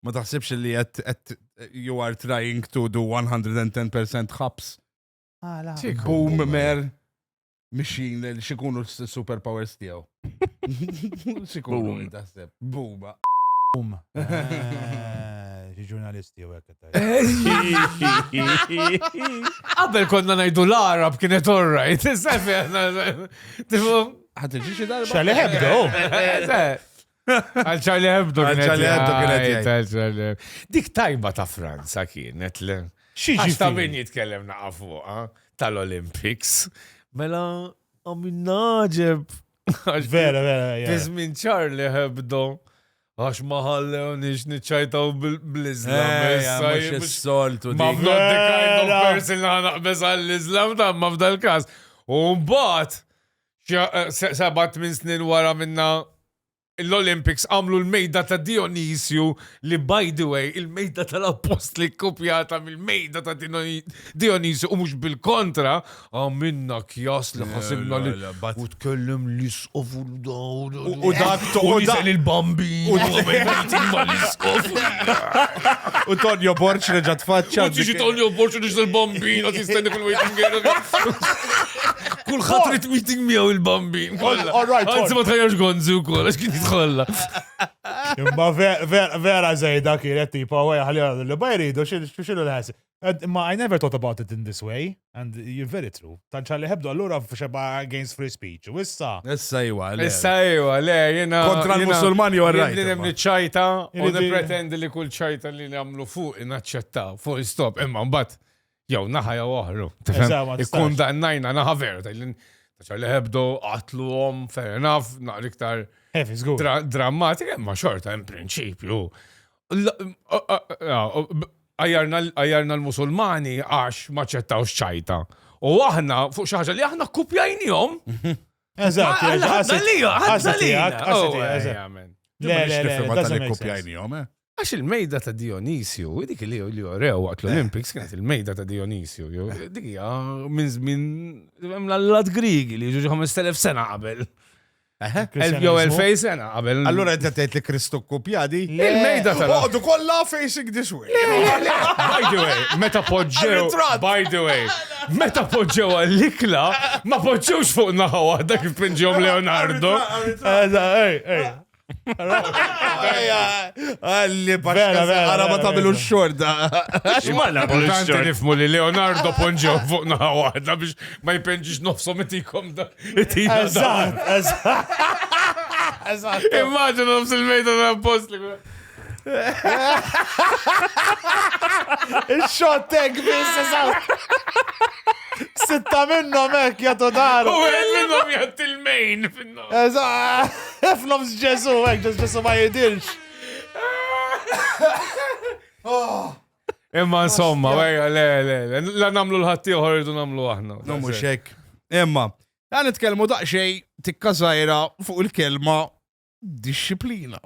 Ma taħsibx li qed you are trying to do 110% ħabs. Boomer machine li xikunu s-superpowers tiegħu. Xikunu Boom. taħseb. Boom. Um. Eh, Xi ġurnalisti u hekk. Qabel konna ngħidu l-Arab kienet all right. Issa fejn. Tipo, Ħa tiġi xi darba? Charlie Hebdo. Għal Charlie Hebdo Għal kienet Charlie Hebdo kienet jgħid, għal Charlie Hebdo. Dik tajba ta' Franza kienet le. Xi Għax ta' ġifieri? min jitkellem naqa fuqha tal-Olympics. Mela għamilna ġeb. Għax Vera, vera, Fi yeah. żmien Charlie Hebdo. Għax ma ħallewniex niċċajtaw bl-Islam. Ejja, issa mhux jien mhux- is-soltu Ma dik. I'm not the kind of Vera. person li ħanaqbeż għall-Islam ta' ma f'dal każ. U mbagħad seba' tmien snin wara minna l-Olympics għamlu l-mejda ta' Dionisju li by the way il-mejda tal-appostli kopjata mill-mejda ta' Dionisju u mhux bil-kontra għamilna kjas li ħasibna li u tkellem l-isqof u U dak u u dak nisel il-bambin u għamil meeting mal-isqof. U Tonio Borċ reġa' tfaċċa. U tiġi Tonio Borċ u nisel il-bambin għat jistenni kull waiting area. Kulħadd rid meeting miegħu il-bambin. Kollha. All right, Anzi ma tħajjarx Gonzi wkoll għax kien jitħolla. Imma vera zejda kienet tipo għaj ħalli li ma jridu xinu l-ħas. Ma I never thought about it in this way, and you're very true. Ta' Charlie Hebdo allura xeba against free speech. U issa. Issa iwa, le. Issa iwa, le, jena. Kontra l-Musulmani u r-rajt. Jien nemni ċajta u Irridi- nipretendi li kull ċajta li nagħmlu fuq inaċċettaw, fuq stop, imma mbagħad jew naħa jew oħru. Tifhem? Eżatt, ma tistax. Ikkundannajna naħa veru, tajlin ta' Charlie Hebdo, qatluhom, fair enough, naqra iktar Heavy, żgur. dra drammatika, imma xorta in prinċipju. Għajarna l-Musulmani għax ma ċettawx ċajta. U aħna fuq xi ħaġa li aħna kopjajnihom. Eżatt, Ħadna lija, ħadna lija. Għasset tiegħek, Le, le, le, Nifhimha doesn't tal-li make sense. kopjajnihom, eh? Għax il-mejda ta' Dionisju, dik li li jorew waqt l-Olympics kienet il-mejda ta' Dionisju. Dik hija minn żmien hemm l-allat Grigi li ġu 5000 sena qabel. Jew 2000 sena qabel. Allura qed tgħid li Kristu kopjadi? il-mejda tal Oqgħodu kollha facing this way. By the way, meta poġġew, Għal-ritratt. by the way, meta poġġew għall-ikla, ma poġġewx fuq naħa waħda kif pinġihom Leonardo. Eżatt, ej, ej. Għalli Vera, baxka vera, għara ma vera, tagħmilu vera. x-xorta. Importanti nifmu li Leonardo poġġew fuq naħa waħda biex ma jpenġix nofsom itikom da. Itina da. Eżatt, eżatt. Eżatt. Immaġina nofs il-mejda ta' post li. Il-shot tag biss, eżatt. Sitta minnhom hekk jagħtu daru. U għed minnhom jgħat il-mejn fin-nofs. Eżatt. F'nofs Ġesu, hekk ġes Ġesu ma jidirx. Imma insomma, ejja, le, le, le, la namlu l-ħaddieħor irridu namlu aħna. No mhux hekk. Imma, għan nitkellmu daqsxejn tikka żgħira fuq il-kelma disċiplina.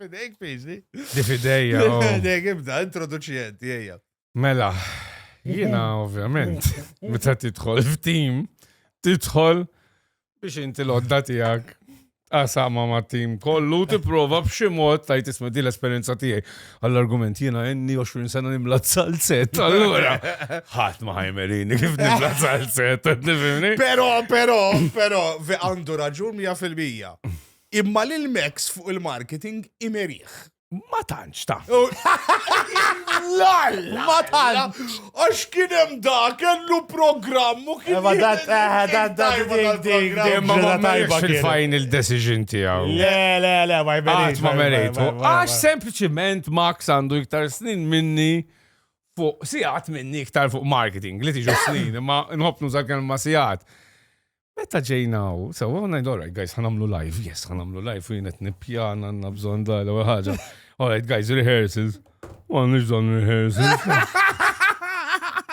Fidejk fiġi. Di fidejja. oh. Fidejk ibda, introduċi ejja. Mela, jiena ovvjament, meta tidħol f'tim, tidħol biex inti l-odda tiegħek tqasama ma' tim kollu tipprova b'xi mod tajt isma' di l-esperjenza tiegħi. Għall-argument jiena inni 20 sena nimla salzett, allura ħadd ma ħajmerini kif nimla salzett, qed nifhimni? Pero, pero, pero, ve għandu raġun 100%. Imma lil Max fuq il-marketing imerih. Ma tantx ta' Lalla! Ma tantx! Għax kien hemm da, kellu programm u kien. Ma dat, eh, dat, dat, dik, dik, dik. Imma ma Ġeda tajba merix kienet. fil-final decision tiegħu. Le, le, le, ma jmerix. Għat ma merejtu. Għax sempliciment Max għandu iktar snin minni fuq, sijat minni iktar fuq marketing, li tiġu snin, imma nħobb nuża kelma sijat. Meta ġejna u, so, ngħid, all right, guys, ħanamlu live, yes, ħanamlu live, u jien qed nippjana għandna bżonn da l-ewwel ħaġa. All right, guys, rehearsals. M'għandniex bżonn rehearsals.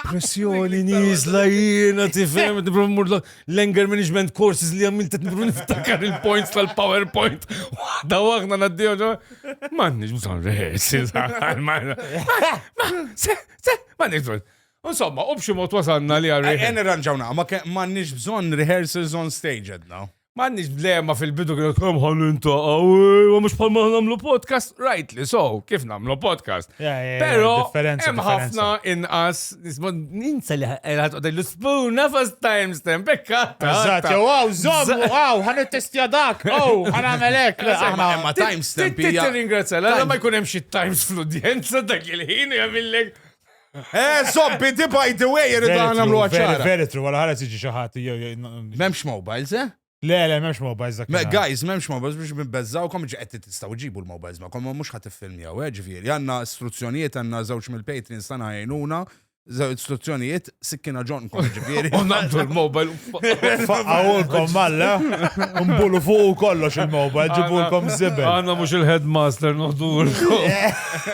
Pressjoni nizla jiena tifhem, nipprova mmur l-anger management courses li għamilt qed nipprova niftakar il-points tal-PowerPoint. Waħda waħda ngħaddihom. M'għandniex bżonn rehearsals. M'għandniex bżonn. Insomma, u b'xi mod wasalna li għal Ejja nirranġawna, ma m'għandniex bżonn rehearsals on stage għedna. M'għandniex blema fil-bidu kienu kemm ħa nintaqgħu, u mhux bħal ma nagħmlu podcast, rightly so, kif nagħmlu podcast. Però hemm ħafna inqas nisma' ninsa li ħadd l-spoon nafas timestamp, pekkat. Eżatt, jew wow, żomm, wow, ħa nittestja dak, oh, ħa nagħmel hekk. Aħna imma timestamp hija. Tirringrazzja, la ma jkun hemm xi times fl-udjenza dak il-ħin jagħmillek. Eh, zobbi, di by the way, irridu nagħmlu ċara. Very true, wara ħares jiġi xi ħadd. M'hemmx mobiles, eh? Le, le, m'hemmx mobiles dak. Guys, m'hemmx mobiles biex nbeżżawkom ġi qed tistgħu ġibu l-mobiles ma ma mhux ħadd iffilmjaw, eh, ġifieri. Għandna istruzzjonijiet għandna żewġ mill-Patreons tagħna jgħinuna istruzzjonijiet sikkina ġonkom ġifieri. U naqdu l-mobile. Faqqawulkom malla, mbulu fuq kollox il-mobile, ġibulkom zibel. Għanna mux il-headmaster noħdulkom.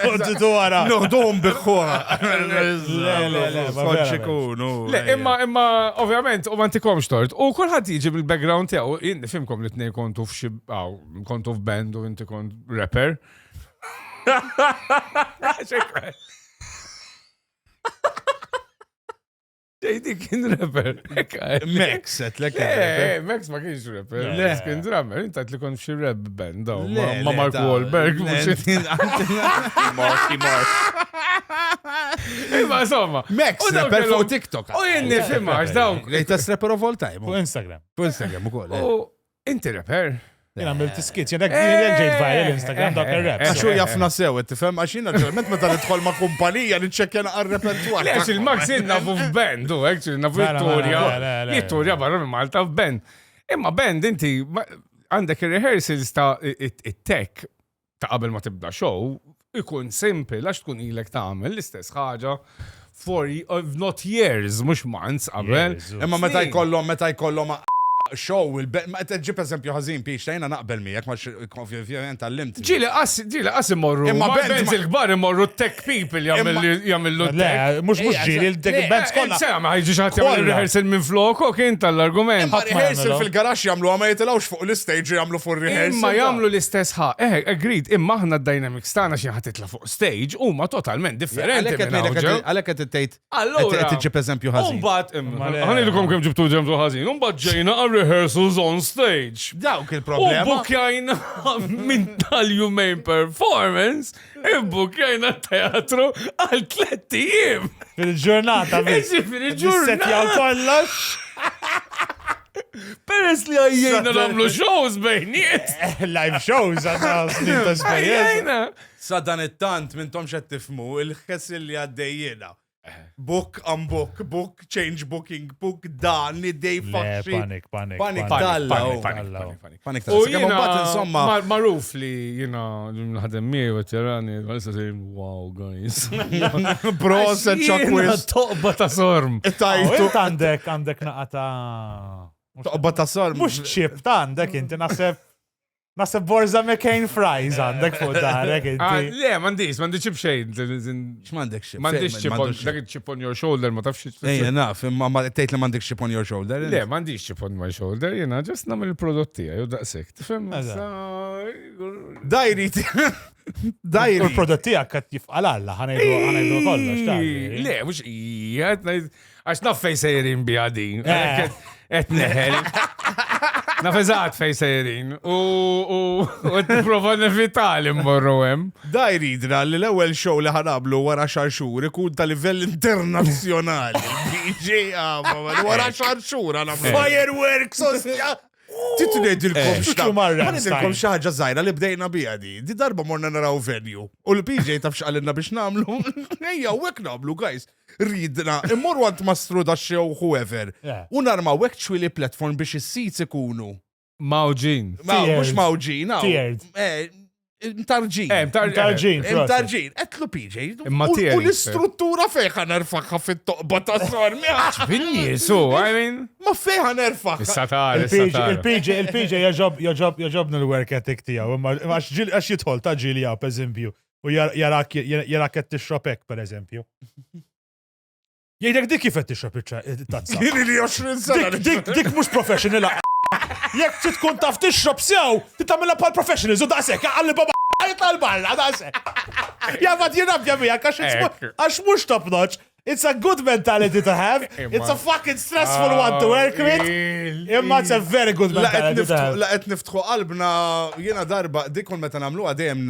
Kontu wara. Noħduhom biħħuha. Le, le, le, ma vera, ikunu. Le, imma, imma, ovvjament, u ma ntikomx tort. U kulħadd jiġi bil-background tiegħu, jien nifhimkom li tnej kontu f'xi, kontu f'band u inti kont rapper. JD kien rapper. Max, et lek. Eh, Max ma kienx rapper. Le, kien drummer. Inta li kont xi rap band daw. Ma Mark Wahlberg. Marky Mark. Imma insomma. Max, rapper fuq TikTok. U jien nifhimha għax dawk. Latest rapper of all time. Fuq Instagram. Fuq Instagram ukoll. U inti rapper. Jien għamilt skit, jien ġejt viral Instagram dak il-rap. Għax hu jafna sew, tifhem għax jiena ġeneralment meta nidħol ma' kumpanija niċċekkja naqra repertwar. Le, il-Max jien nafu f'band, u actually nafu Mela, mela, jitturja. le, le, le. Jitturja barra minn Malta f'band. Imma band inti għandek il-rehearsals ta' it-tech ta' qabel ma tibda show ikun simple għax tkun ilek tagħmel l-istess ħaġa for not years, mhux months qabel. Imma meta jkollhom meta jkollhom show, ma ġib eżempju ħażin biex tajna naqbel miegħek ma ovvjament għallimt. Ġieli qas ġieli qas imorru. Imma bands il-kbar imorru tech people jagħmlu Le, mhux mhux ġieli il-tech bands kollha. Sema ma jiġix ħadd jagħmel rehearsal minn flok u kien tal-argument. Imma rehearsal fil-garaxx jagħmlu ma jitilgħux fuq l-istage jagħmlu fuq rehearsal. Imma jagħmlu l-istess ħa. Eh, agreed, imma aħna d-dynamics tagħna xi ħadd titla' fuq stage huma totalment differenti. Għalhekk qed tgħid Allura. Qed tiġib eżempju ħażin. Umbagħad, ħanilkom kemm ġibtu eżempju ħażin. Umbagħad ġejna għal rehearsals on stage. Dawk il-problema. U bukjajna minn tal-jumejn performance, ibbukjajna teatru għal tlett ijiem. Fil-ġurnata. Ġifieri ġurnata. kollox. Peress li għajjejna namlu shows bejniet. Live shows għandna snin ta' esperjenza. Sa dan it-tant mintom xed tifmu il-ħessil li għaddejjena. Book on book, book, change booking, book dan, idej faxxi. Panik, panik. Panik dalla. Panik, panik, panik. U jiena. Insomma. Maruf li jiena naħdem miegħu qed jarani, għalissa sejn, wow, guys. Proset ċakwis. Toqba ta' sorm. Tajtu. Għandek, għandek naqa ta' Toqba ta' sorm. Mux ċip ta' għandek inti naħseb Naseb borza McCain fries għandek fuq darek ah, inti. Le, m'għandix, m'għandix chip xejn. X'm'għandek chip? M'għandix chip on dak chip on your shoulder, ma tafx. Ejja, naf, imma ma tgħid li m'għandek chip on your shoulder. Le, m'għandix chip on my shoulder, jiena ġust nagħmel il-prodott tiegħi u daqshekk. Tifhem? Dajri. Dajri. U l-prodott tiegħek qed jifqal Alla, ħanejdu kollox. Le, mhux Għax naf fej sejrin biha din. Eh. Qed neħel. Naf eżatt fej sejrin. U qed nipprova nevita li mmorru hemm. Da jridna li l-ewwel show li ħanablu wara xar xhur ikun ta' livell internazzjonali. DJ wara xar xhur ħanamlu. Fireworks! Titnedilkom eh. x'nagħmlu. xi ħaġa żgħira li bdejna biha di. Di darba morna naraw venue. U l-PJ taf x'qalilna biex nagħmlu. Ejja, u hekk nagħmlu, guys. Ridna, immorru għand mastru da xew whoever. U narmaw hekk ċwili platform biex is-seats ikunu. Mawġin. Mhux mawġin, Tiered. Eh, mtarġin. Eh, mtarġin. Mtarġin. Etlu PJ. Imma U l-istruttura fejn nerfaħħa fit-toqba ta' sormi. Fin-niesu, I mean. Ma fejn nerfaħħa. Is-satar, Il-PJ, il-PJ jaġob, jaġob, jaġobni l-work ethic tiegħu, imma għax jidħol ta' ġili per eżempju. U jarak jarak qed tixrob hekk pereżempju. Jgħidlek dik kif qed tixrob it-tazza. Kien li 20 sena. Dik dik mhux professional. Jekk trid tkun taf tixrob sew, titagħmilha bħal professionals u daqshekk għalli baba jitla' l-barra daqshekk. Ja ma jirrabja miegħek għax għax mhux top notch. It's a good mentality to have. It's a fucking stressful one to work with. Imma it's a very good mentality to have. La qed niftħu qalbna jiena darba dik meta nagħmluha dejjem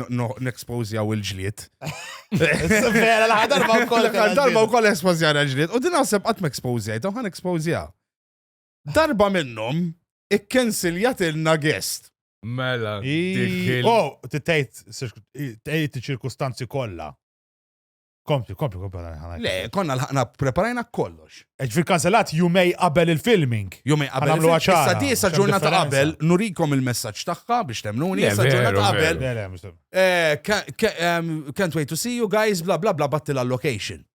nexposjaw il-ġlied. Vera, la darba wkoll. Darba wkoll espożjana l-ġlied. U din naħseb qatt m'exposjajt, u ħan exposja. Darba minnhom ikkensiljatilna guest. Mela, dik il- Oh, tgħid tgħid iċ-ċirkustanzi kollha. Kompli, kompli, kompli. Le, konna l-ħakna preparajna kollox. Ġifieri kancellat jumej qabel il-filming. Jumej qabel. Ħanamlu il-film. ċara, Issa di sa x'hemm ġurnata differenza. qabel, nurikom il-messaġġ tagħha biex temnuni, Le, sa ġurnata veru, qabel. veru. Le, le, mhux- eh, Can't wait to see you guys, bla bla bla, batti l-allocation.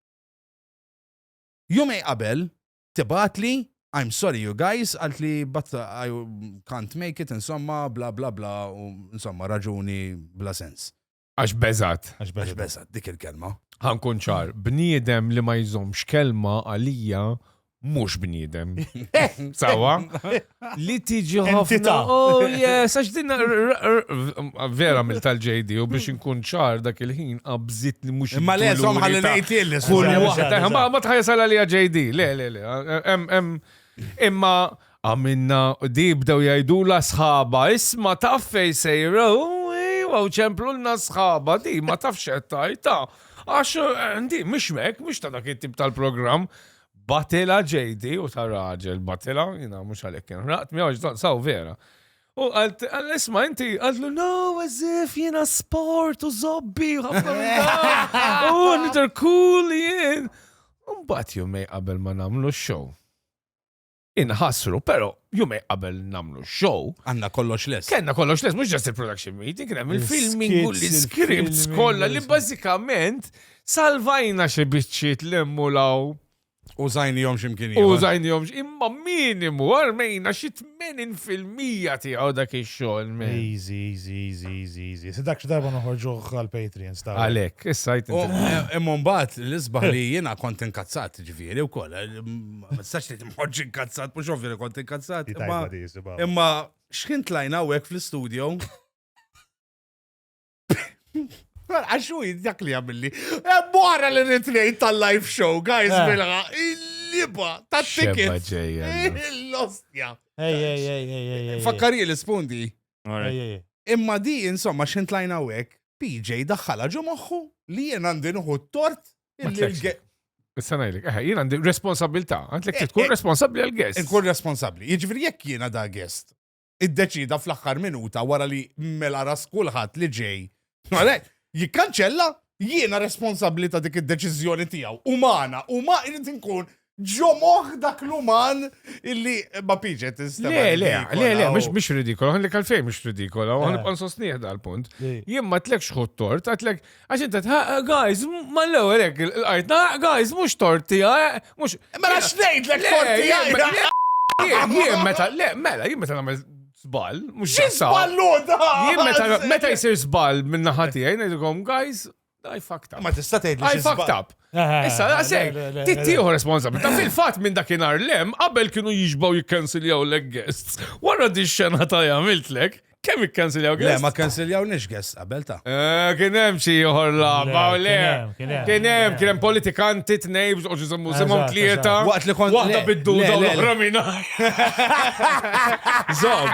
Jumej qabel, tibatli, I'm sorry you guys, għalt li, but I can't make it, insomma, bla bla bla, u insomma, raġuni bla sens. Għax beżat. Għax Għax beżgħet. beżat, dik il-kelma. Ħankun ċar, bniedem li ma jżomx kelma għalija mhux bniedem. Sawa? Li tiġi ħafna. Entità. Oh yes, għax din vera mill tal-JD u biex inkun ċar dak il-ħin qabżit li mhux. Imma le, id-duluri zom ħalli ta' ngħid li Kull Eżatt, waħda. eżatt. Ma ma tħajjas għalija JD. Le, le, le. Em, em, Imma għamilna di bdew jgħidula sħaba, isma taf fej sejra, u iwa, u ċemplulna sħaba, di ma tafx qed tajta. Għax eh, di mhix mek, mhux ta' dak it-tip tal-programm. Batila JD u ta' raġel, batila, jina mhux għalhekk kien raqt miegħu ġdon, saw vera. U għalt, għal isma inti, għaltlu, no, as if jena sport u zobbi, u ħafna minn dan. U nidher cool jien. Mbagħad jumej qabel ma nagħmlu show. Inħassru, però jumej qabel nagħmlu show, Għanna kollox les. Kenna kollox les, mhux just il-production meeting, kien hemm il-filming u Il-skits, l-scripts il-filming, kollha li il- bażikament salvajna xi biċċiet l law U zajnijom ximkien u żajnihom imma minimu armejna xi 80% tiegħu dak ix-xogħol men. Easy, easy, easy, easy, easy. Se dak xi darba noħorġuh għal-Patreons ta' Għalhekk, issa jt U imma mbagħad l-isbaħ li jiena kont inkazzat ġifieri wkoll. eh, Ma tistax li timħoġġ inkazzat, mhux ovvju li kont inkazzat. Di Imma tajba di, sibaw. imma x'ħin tlajna hawnhekk fl-istudio. Għaxu dak li għamilli. Wara li ritnejt tal-live show, guys, Eh. bilħa, il-liba tat-ticket. ġejja. Il-lostja. Ej, ej, ej, ej, ej, ej. Fakkari l-ispundi. Ej, ej, ej. Imma di, insomma, x'ħin tlajna hawnhekk, PJ daħħala ġo moħħu li jien għandi nuħu t-tort Ma illi tlekx. l-ge- Issa ngħidlek, eh, jien għandi responsabilità, għandlek Eh, tkun eh, responsabbli għall-guest. Nkun responsabbli. Jiġifieri jekk jiena da guest iddeċida fl-aħħar minuta wara li mela ras kulħadd li ġej. Għalhekk, jikkanċella jiena responsabbli ta' dik id-deċiżjoni tiegħu. Umana, uma irid inkun ġo moħħ dak l-uman illi ma PJ tista' Le, le, le, le, mhux mhux ridikola, ħalli għalfejn mhux ridikola, u Eh. ħanibqa' nsostnih dal-punt. Di. Jien ma tlekx ħud tort, għatlek, għax inti "Ha, guys, ma l-ewwel hekk il-qajtna, guys, mhux torti, eh, mhux. Mela x'ngħidlek Le, torti jien- jgħidha? le, Jien jien meta, le, mela, jien meta nagħmel żball, mhux ġasa. X'żballu da? Jien meta meta jsir żball minn naħa tiegħi ngħidilkom, guys, I fucked up. Ma tista' tgħidli I xi fucked żball. up. Issa, daqsek, tittieħu responsabilità. Fil-fatt minn dakinhar lem, qabel kienu jiġbaw jikkansiljaw lek guests. Wara di xena ta' għamiltlek, kemm ikkansiljaw Le, guests? ma kansiljaw nix guest qabel ta' Eh, Kien hemm xi ieħor lagħba u le. kien hemm, kien hemm, Kien hemm, kien hemm politikanti tnej, u ġisimhom Eżatt, tlieta. eżatt. Waqt li kont- Waħda le, bid-duda le, u le, l-oħra mingħajr. Zom.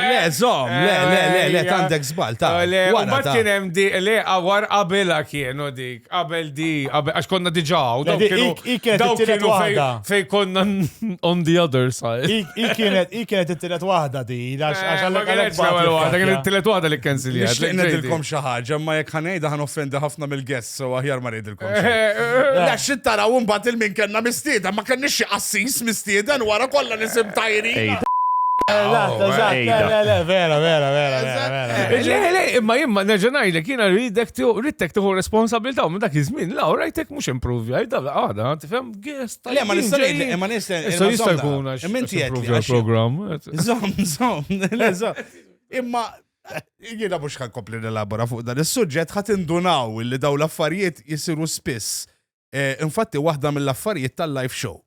Le, zom, le, le, le, le, għandek żball ta' Le, u Wara mbagħad ta' kien hemm di, le, għawar qabilha kienu dik, qabel di, qabel- għax konna diġà, u Le, dawk di- kienu, i- i kienet dawk it-tielet kienu fej, waħda. fej konna on the other side. I i kienet i kienet it-tielet waħda di, għax għax Eh, Ma għalhekk kienx għalhekk l-ewwel waħda, kienet bagħat it-tielet waħda li kkansiljat. Nixtieq ngħidilkom xi ħaġa, ma jekk ħanejda ħanoffendi ħafna mill-guests, so aħjar ma ngħidilkom xejn. Eh, La xi taraw imbagħad il-min kellna mistieden, ma kenniex xi qassis mistieden wara kollha nisim tajri. Ej, Eżatt, eżatt, le, le, le, vera, vera, vera, vera, vera. Le, le, imma jimma nerġa' ngħidlek jiena rridek tieħu ridtek tieħu responsabilità u minn dak iż-żmien la rajtek mhux improvja, għada, tifhem guest. Le, ma nista' ngħidlek, imma nista' Issa jista' jkun għax Imma inti qed li improvja għax- l-programm. Zom, zom, le, zom. Imma jiena mhux ħankompli nelabora fuq dan is-suġġett ħadd indunaw li daw l-affarijiet jisiru spiss. Eh, Infatti waħda mill-affarijiet tal-live show.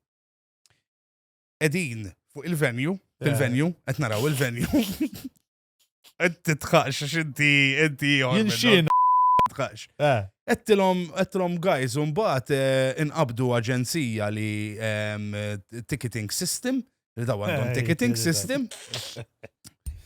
Edin fuq il-venue, fil-venue, qed naraw il-venue. Qed titħaqx għax inti inti ieħor Jien minnhom, xin. titħaqx. Eh. Għedtilhom, għedtilhom guys, u mbagħad eh, inqabdu aġenzija li ehm, ticketing system, li daw għandhom Ej, ticketing ej, system.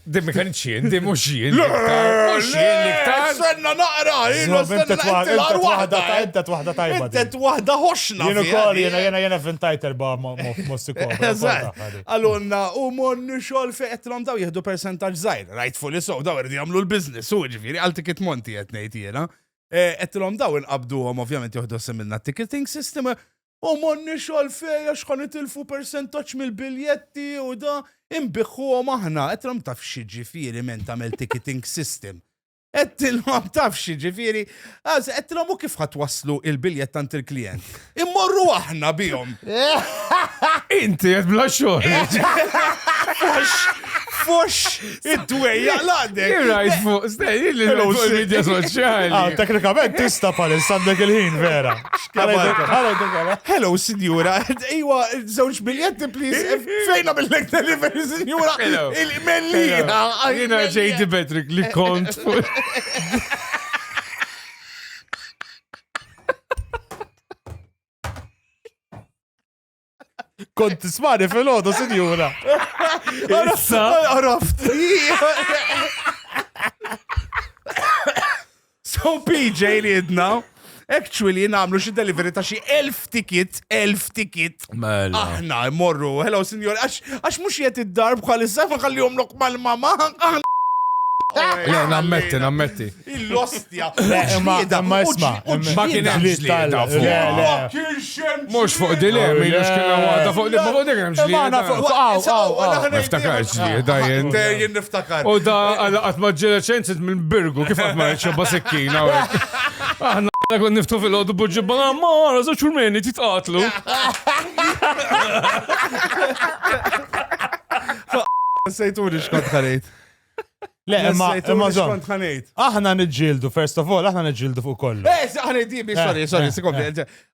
Din ma kienx jien, din mhux jien. Mhux jien l-iktar. Senna naqra, ilu Zob, inti senna twa- inti l-ar inti waħda. waħda inti waħda tajba. Inti din. waħda ħoxna. Jien fiha ukoll di. jiena jiena jiena vintajt erba' mossi kobra. Eżatt. Għalunna, u monni xol fi għetlom daw jihdu percentaġ zaħir, rightfully so, daw irridu jagħmlu l-business, u ġifiri, għal ticket monti qed ngħid jiena. Għetlom daw inqabduhom ovvjament joħdu similna ticketing system, u monni xol fej għax ħan itilfu percentaġġ mill-biljetti u da imbiħuhom aħna. Għetlom taf xi ġifieri men tagħmel ticketing system. Għedtilhom taf xi ġifieri, għaż għedtilhom u kif ħa twasslu il-biljett tant il-klient. Immorru aħna bihom. Inti qed bla xogħol. Fux, fux, id-dwejja laqdek. Rajt fuq, stej, li fuq il-medja soċjali. Ah, teknikament tista' palissa għandek il-ħin vera. Hello, sinjura. Iwa, żewġ biljetti, please. Fejna mill-lek delivery, sinjura. Hello. Il-mellina. Jiena JD Patrick li kont fuq. Kont tismani fil-ħodu, sinjura. Issa. Għaraft. So PJ li jedna, actually namlu xi delivery ta' xi elf ticket, elf ticket. Mela. Aħna morru, hello signor, għax mux jiet id-dar bħalissa ma ħallihom lok mal-mama. aħna- Le, nammetti, nammetti. Il-ostja. Le, imma imma isma. Ma kien hemm ġlieda fuq. Le, le. Mux fuq dilem, mux kien hemm waħda fuq dilem, ma fuq dilem Imma aħna ġlieda. fuq- Aw, aw, aw. Niftakar ġlieda jien. Jien niftakar. U da għalla qatt ma ġġela ċensit minn Birgu, kif qatt ma ġċeba sikkina. u hekk. Aħna kon niftu fil-ħodu buġibba, mara, żewġ urmeni titqatlu. Sejtuni xkont ħanejt. Le, imma imma żomm. xkont ħanejt. Aħna niġġieldu, first of all, aħna niġġieldu fuq kollu. Eh, ħanejt dibi, sorry, sorry, eh, sekondi.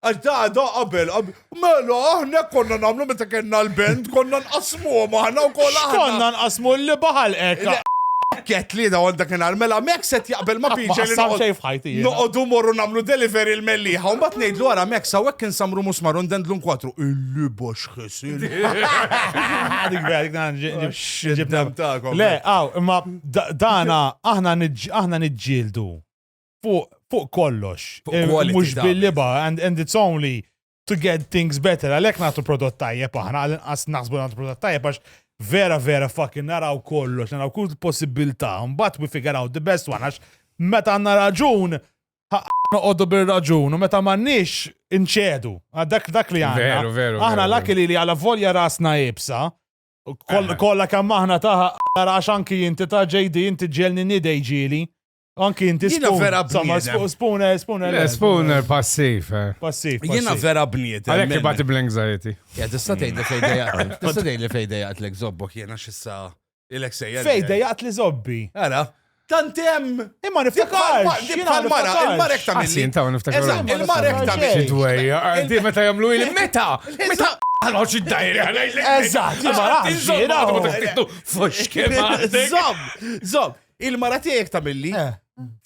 Għax da, da, qabel, qabel. Mela, aħna konna namlu meta kellna l-band, konna nqasmu aħna u koll aħna. Konna nqasmu li baħal ek. Ket li da għal dakinhar, mela Max qed jaqbel ma' Ma PJ li qassam noqgħod- xejn f'ħajti jiena. Noqogħdu morru nagħmlu delivery l-melliħa, u mbagħad ngħidlu ara Max hawnhekk insamru musmar u ndendlu nkwatru. Illi box ħesil. Dik vera, dik nara X'dem ġibna. tagħkom. Le, għaw, imma dana aħna aħna niġġieldu fuq fuq kollox. Fuq quality Mhux ta' bil-liba and, and it's only to get things better. Għalhekk nagħtu prodott tajjeb aħna, għal-inqas naħsbu nagħtu prodott tajjeb għax vera vera fucking naraw kollox, naraw kull possibilità, mbagħad we figure out the best one għax meta għandna raġun noqogħdu bir-raġun u meta m'għandniex inċedu. Dak dak li għandna. Veru, veru, Aħna veru, lucky li li għala volja rasna ibsa. Kolla kemm aħna taħ għax anki inti ta' JD inti ġelni nidej ġieli. Anki inti Jiena spoon. vera Insomma, bniedem. Spooner, spooner. Le, spooner passiv. eh. Passiv. Jiena passiv. vera bniedem. Għalhekk men. ibati bl-anxiety. Ja, tista' tgħid li fejn Tista' tgħid li fejn dejjaqtlek zobbok jiena x'issa ilek sejjer. Fej dejjaqt li zobbi. Ara, tant hemm. Imma niftakarx. Dik jiena bħal-mara, niftakarx. il-marek ta' Ah, sì, intaw niftakar. Eżatt, il-marek ta' Xi milli. Dwejja, di meta jagħmlu ili meta? Meta ħanoċ id-dajri ħanajlek. Eżatt, ma nafx, jiena. Fux kemm għandek. Zob, zob, il-mara tiegħek ta' milli. Eh.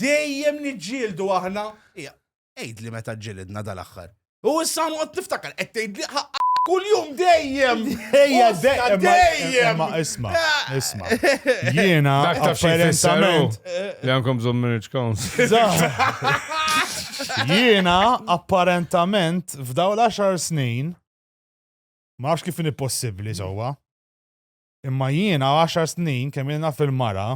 Dejjem niġġieldu aħna. Ija, Għid li meta ġġilidna dal-aħħar. U issa noqgħod niftakar qed tgħid li ħaqq kuljum dejjem. Ejja, Ostia, dejjem. dejjem. Ma isma, isma. Jiena, Dak taf xi jfisser hu. apparentament. Li għandkom bżonn marriage council. Jiena, apparentament, f'daw l-10 snin, ma nafx kif inhi possibbli sewwa, imma jiena 10 snin kemm ilna fil-mara,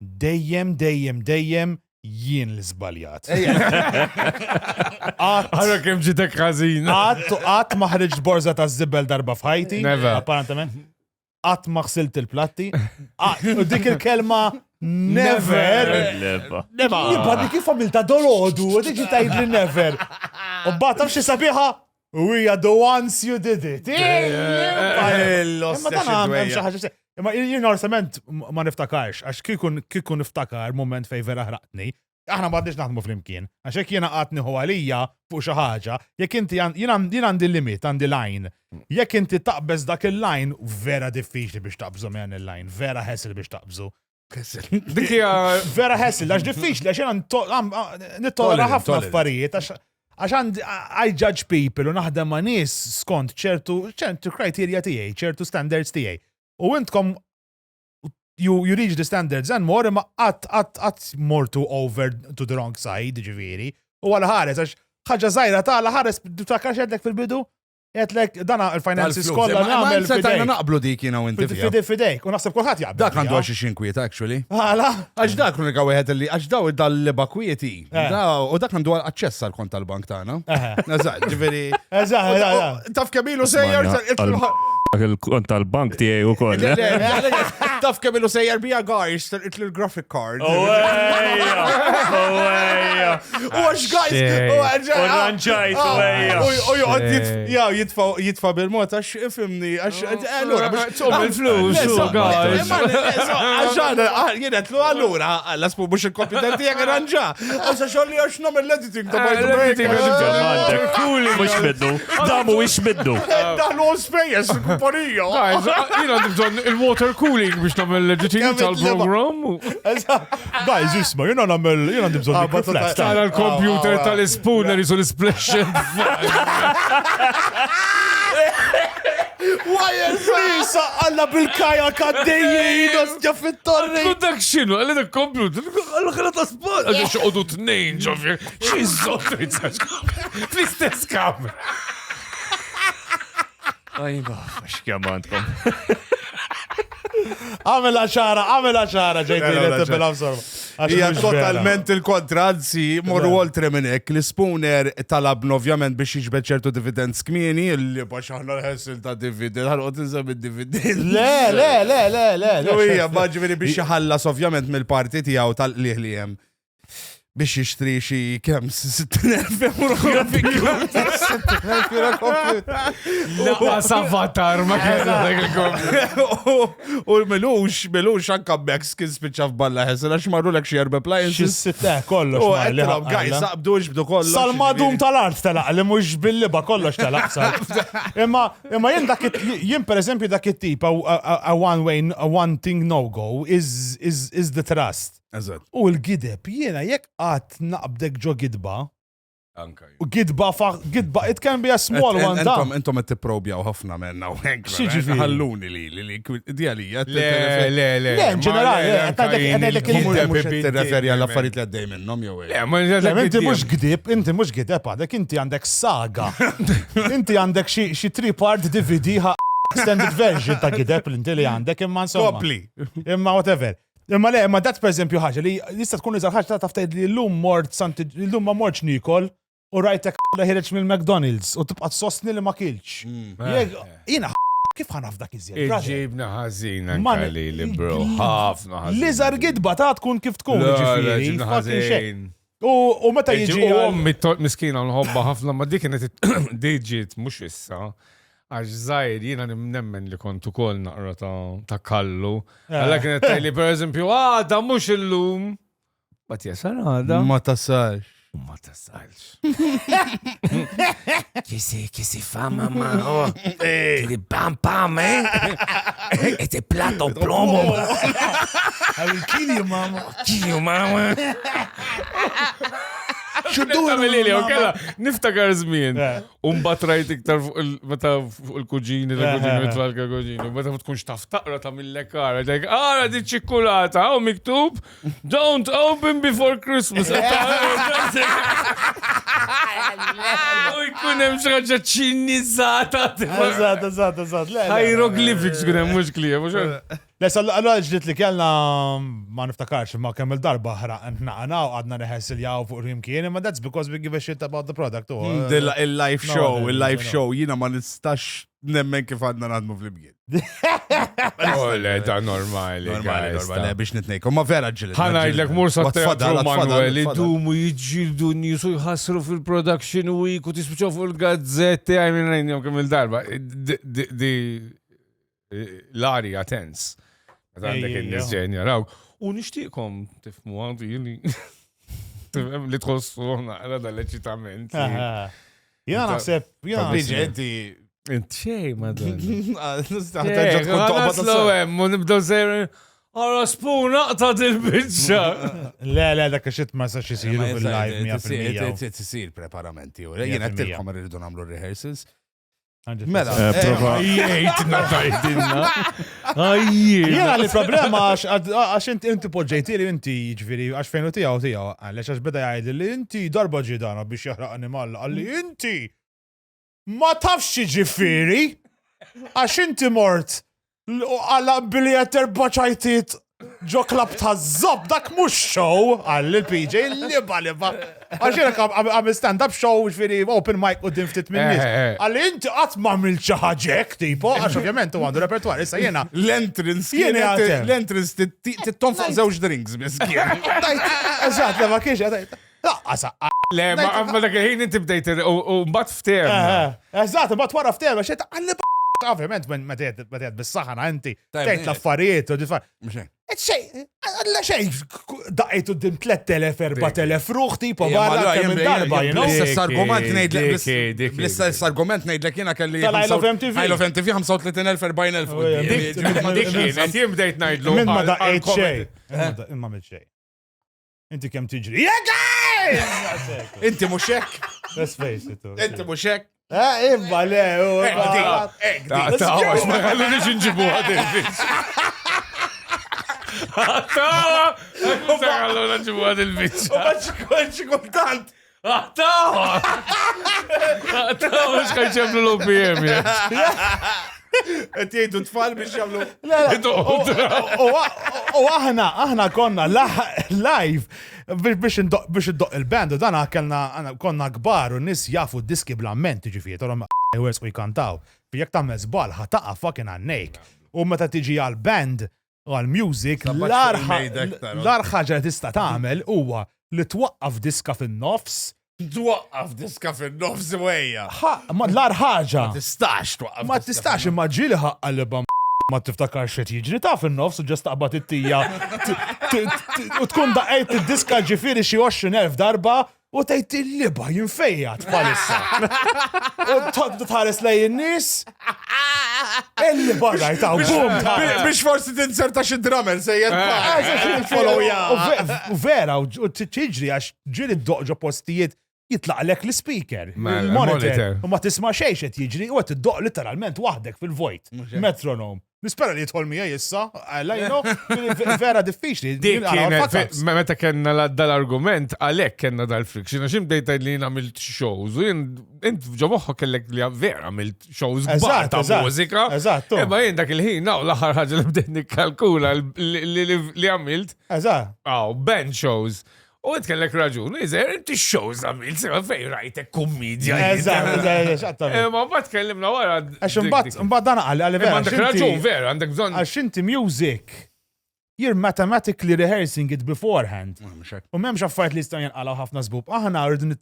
dejjem, dejjem, dejjem jien li żbaljat. Qatt Għara kemm ġitek ħażina. Qatt qatt ma ħriġt borza ta' żibel darba f'ħajti. Never. Apparentament. Qatt ma ħsilt il-platti. Qatt- U dik il-kelma never. Leba. Jibba dik kif għamilta dolodu, u tiġi tgħidli never. U mbagħad taf xi sabiħa? We are the ones you did it. Imma dan hemm xi ħaġa. Imma jien onestament ma niftakarx, għax kieku kieku niftakar moment fej vera ħraqtni, aħna ma għadniex naħdmu flimkien. Għax jekk jiena qatt nieħu għalija fuq xi ħaġa, jekk inti jien għandi limit, għandi line. Jekk inti taqbeż dak il-line, vera diffiċli biex taqbżu minn il-line, vera ħesel biex taqbżu. Dik hija Vera hassle, għax diffiċli, għax jena nittola Tolerant, ħafna tolerant. affarijiet, għax għax għandi I judge people u naħdem ma' nies skont ċertu ċertu criteria tiegħi, ċertu standards tiegħi. U intkom you, you reach the standards and more, imma qatt qatt qatt mortu over to the wrong side, ġifieri. U għal ħares, għax ħaġa żgħira ta' ħares takar xedlek fil-bidu, għedlek dana il-finances kollha nagħmel Setajna fidejk. naqblu dik jiena u inti fija. Fidejk, fidejk, u naħseb kulħadd jaqbel. Dak għandu fiha. għax xinkwiet, actually. Għala? Għax dak l-unika wieħed li għax daw dal-liba kwieti. Eh. Daw, U dak għandu aċċess għal kont tal-bank tagħna. Eħe. Eżatt, ġifieri. Eżatt, eżatt. Taf kemm ilu sejjer Dak il-kont tal-bank tiegħi wkoll. Le, eh? le, le, Taf kemm ilu sejjer bija guys, telqit l-graphic card. Oh, Ejja, ejja. U għax guys, u għax U rranġajt, u ejja. U joqgħod jew jitfa' jitfa' bil-mod għax ifimni għax allura biex Tqum il-flus, Le, so, u guys. le, ma, le, so, Għax għana, jien qed lu allura għalla spu mhux il-computer tiegħek irranġa. Għax xogħol li għax nagħmel l-editing ta' by the L-editing, break. Għandek, mhux minnu. Da mhuwiex minnu. Daħlu spejjeż fil-kumpanija. Guys, jien għandi bżonn il-water cooling biex nagħmel l-editing Kemm tal-program. Eżatt. Guys, isma, jena namel, jena għandi bżonn Ah, microflex. Tara l-computer tal-spooner jisu l-splash. Wires! Lisa, għalla bil-kaja kaddejjien, ostja fit-torri. Tkun dak xinu, għalli dak computer, għalli ħela ta' spot. Għalli xoqodu tnejn ġovja, xie zotti, fl-istess kamra. Ajba, x'kemm għandkom. Għamela ċara, għamela ċara, ġejti Għamela li ċara. tibela bsorba. Hija totalment il-kontra, anzi, morru oltre minn hekk. L-spooner talabna ovvjament biex jiġbed ċertu dividends kmieni, li bax aħna l-ħessil ta' dividend, ħalqot inżem id-dividend. Le, le, le, le, le, le. U hija ġifieri biex jħallas ovvjament mill-parti tiegħu tal-qliħ li hemm biex jixtri xi kemm 60,000 euro computer. 60,000 euro computer. Laqas avatar ma kien dak il-computer. U milux, milux anka Max kien spiċċa f'balla ħesel għax marru lek xi erba' appliances. Xis-sitte, kollox. U mar li għettilhom, ħaqqa, guys, la. saqbdu ġbdu kollox. Sal-madum tal-art telaq li mhux bil-liba kollox telaq sal. Imma imma jien dak it- jien per eżempju dak it-tip a, a, a one way a one thing no go is is is the trust. Eżatt. U l-gideb jiena jekk qatt naqbdek ġo gidba, Anka. u gidba fa gidba it can be a small one ta' Entom, entom qed tipprobjaw ħafna menna u hekk. Xi ġifieri? Ħalluni li li li di għalija. Le, le, le. Le, in ġenerali, Ma, qed ngħidlek- qed ngħidlek jien Mhux il-gideb qed tirreferi għall affarijiet li għaddej minnhom jew hekk. Le, ma Le, ma inti mhux gdib, inti mhux gideb għadek, inti għandek saga. Inti għandek xi xi three-part DVD ħa extended version ta' gideb li inti li għandek imma insomma. Kopli. Imma whatever. Imma le, imma dat per eżempju ħaġa li jista' tkun iżgħar ħaġa ta' taf tgħid li llum mort santi llum ma mortx nikol u rajtek li ħireġ mill-McDonald's u tibqa' tsostni li ma kilx. Jekk jiena kif ħanaf dak iżjed? brother? Iġibna ħażin Ma- anka li li bro, ħafna ħażin. L-iżgħar gidba ta' tkun kif tkun, Le, le, ġifieri, ġibna fucking xejn. ħażin. U u meta jiġi U ommi to- miskina nħobba ħafna, ma dik kienet diġiet mhux issa. Għax żgħir jiena nemmen li kont ukoll naqra ta' ta' kallu. Alla kienet tgħidli pereżempju, għada mhux illum. Bat jasal għada. Ma tasax. Ma tasalx. Che si, che si fa mamma? Oh. Che pam pam, eh? Este plato plomo. I will kill you, mama. Kill you, mama. Tagħmel li, u kella niftakar żmien. Eh. Umbat rajt iktar fuq il- meta fuq il-kuġini, Eh, tal-kuġini, eh, mitfal kuġini, meta ma tkunx taf taqra ta' mill-lekara, dik, ara di ċikkulata, hawn miktub, don't open before Christmas. U jkun hemm xi ħaġa ċinizzata. Eżatt, eżatt, eżatt. Le, le, le. Hieroglyphics kun hemm mhux kliem, mhux hekk. Le, allora ġlit li kellna ma niftakarx ma kemm il-darba ħraq naqna u għadna neħessiljaw fuq rimkien, imma that's because we give a shit about the product. u, Il-live No, show, no, il-live no. show, jina ma nistax nemmen kif għadna naħdmu fl-imkien. Oh, le, da normali. Normali, guys, normali, da. biex nitnejkom, ma vera ġilit. Ħanajdlek mur sa teatru Manuel, Idum. idumu jiġġieldu n-nies u jħassru fil-production week u tispiċaw fuq il-gazzetti, għaj minn rajnijom kemm il-darba. Di l-arja tens. Meta għandek Ejja. in-nies ġejjin jaraw. U nixtieqkom tifhmu għandu jili. Tifhem li tħossu naqra dal-eċitament. Aha. Jena naħseb, jena Biġi, naħseb. inti. Int xej, madonna. Tkun toqbod Naslu hemm u nibdew sejrin. Ara spoon aqta' dil-biċċa. Le, le, dak xit ma sax isiru fil-live 100%. Tisir preparamenti. U jiena għedtilkom rridu nagħmlu rehearsals. Mela, eh, prova. Jgħidna tajdilna. Ajjejt. Jena li problema għax inti inti poġġejtili inti jiġifieri għax fejn hu tiegħu tiegħu għaliex għax beda jgħidli li inti darba ġie dana biex jaħraqni mal qalli inti ma tafx jiġifieri għax inti mort għala billi qed erba' ċajtiet ġo klab ta' zob, dak mhux show, għalli l-PJ, liba liba. Għax jiena għamil stand-up show, ġifieri open mic u din ftit minn nies. Għalli inti qatt ma għamilt xi ħaġa hekk, tipo, għax ovvjament u għandu repertwar, issa jiena. L-entrance Jiena kienet għatem. l-entrance titton fuq żewġ drinks biss kien. Eżatt, le ma kienx, għadajt. Laqqas, Le, ma ma dak il-ħin inti bdejt u mbagħad ftehemna. Eżatt, mbagħad wara ftehemna, xejn għalli Ovvjament, meta tgħid bis-saħana inti, Tajb, tgħid l-affarijiet u ġifa. Mhux hekk. Xej, għalla xej, daqqejtu dim 3000, 4000 ruħ tipo barra kemm darba, you know? Bl-istess argument Diki, ngħidlek diki, diki. bl-istess argument ngħidlek jiena kelli Tal-Isle of MTV. Isle of MTV 35,000 40,000. Oh, yeah. Dik dik kienet, jien bdejt ngħidlu. Minn ma għal- daqqejt għal xej. comedy. Imma għamilt xej. Inti kemm tiġri. Yeah, guys! Inti mhux hekk, Let's face it. inti mhux hekk. Eh, imma le, u- Hekk Ta' di. ta' għax ma għallunix nġibuha dil-biċċa. Ta' ma għalluna nġibuha dil-biċċa. Xi kultant. Ta' Ta' mux ħajċemlu l-OPM. Qed jgħidu tfal biex jagħmlu. U aħna, aħna konna live biex indoq biex iddoq il-band u dan kellna aħna konna kbar u n-nies jafu d-diski bl-amment ġifieri tolhom u jkantaw. Jekk tagħmel żball ħa taqa' fucking għannejk. U meta tiġi għal-band u għal-music, Sabbax l-ar fuq il-mejdek tara. l-ar ħaġa li tista' tagħmel huwa li twaqqaf diska fin-nofs. Twaqqaf diska fin-nofs wejja. Ħa- Ma l-ar ħaġa. Tistax twaqqaf. Ma diska tistax imma ġieli ħaqqa li bam ma tiftakar xed jiġri ta' fin-nofs u ġest taqbad it-tija u tkun daqqejt id-diska ġifieri xi 20,000 darba u tgħid il-liba jinfejjat bħalissa. U tħodd tħares lejn in-nies. Il-liba rajta u bum fin-nofs. Biex forsi tinserta xi drummer sejjer follow ja. U vera, u tiġri għax ġieli ddoq ġo postijiet jitlaqlek l-speaker, Mela, il-monitor, il-monitor. u ma tisma' xejn x'qed jiġri u qed iddoq literalment waħdek fil-vojt. Metronome. Nispera li jidħol miegħi issa, għalla, you know, vera diffiċli. Dik Jien għara kienet, fuck-ups. meta kellna dal-argument, għalhekk kellna dal-friction, għax bdejt tgħid li jien għamilt shows, u jien int ġo moħħok kellek li vera għamilt shows kbar Eżatt, ta' eżatt, mużika. eżatt, tu. Imma jien dak il-ħin, naw, l-aħħar ħaġa li bdejt nikkalkula li għamilt, Eżatt. għaw, band shows. U int kellek raġun, iżer, inti shows għamilt, sema fejn rajtek kummedja. Eżatt, eżatt, eżatt. Ma mbagħad tkellimna wara. Għax imbagħad imbagħad dan qal għalli Imma vera. għandek għax inti- raġun, vera, għandek bżonn. Għax inti music, you're mathematically rehearsing it beforehand. U m'hemmx affarijiet li jistgħu jinqalgħu ħafna żbub. Aħna rridu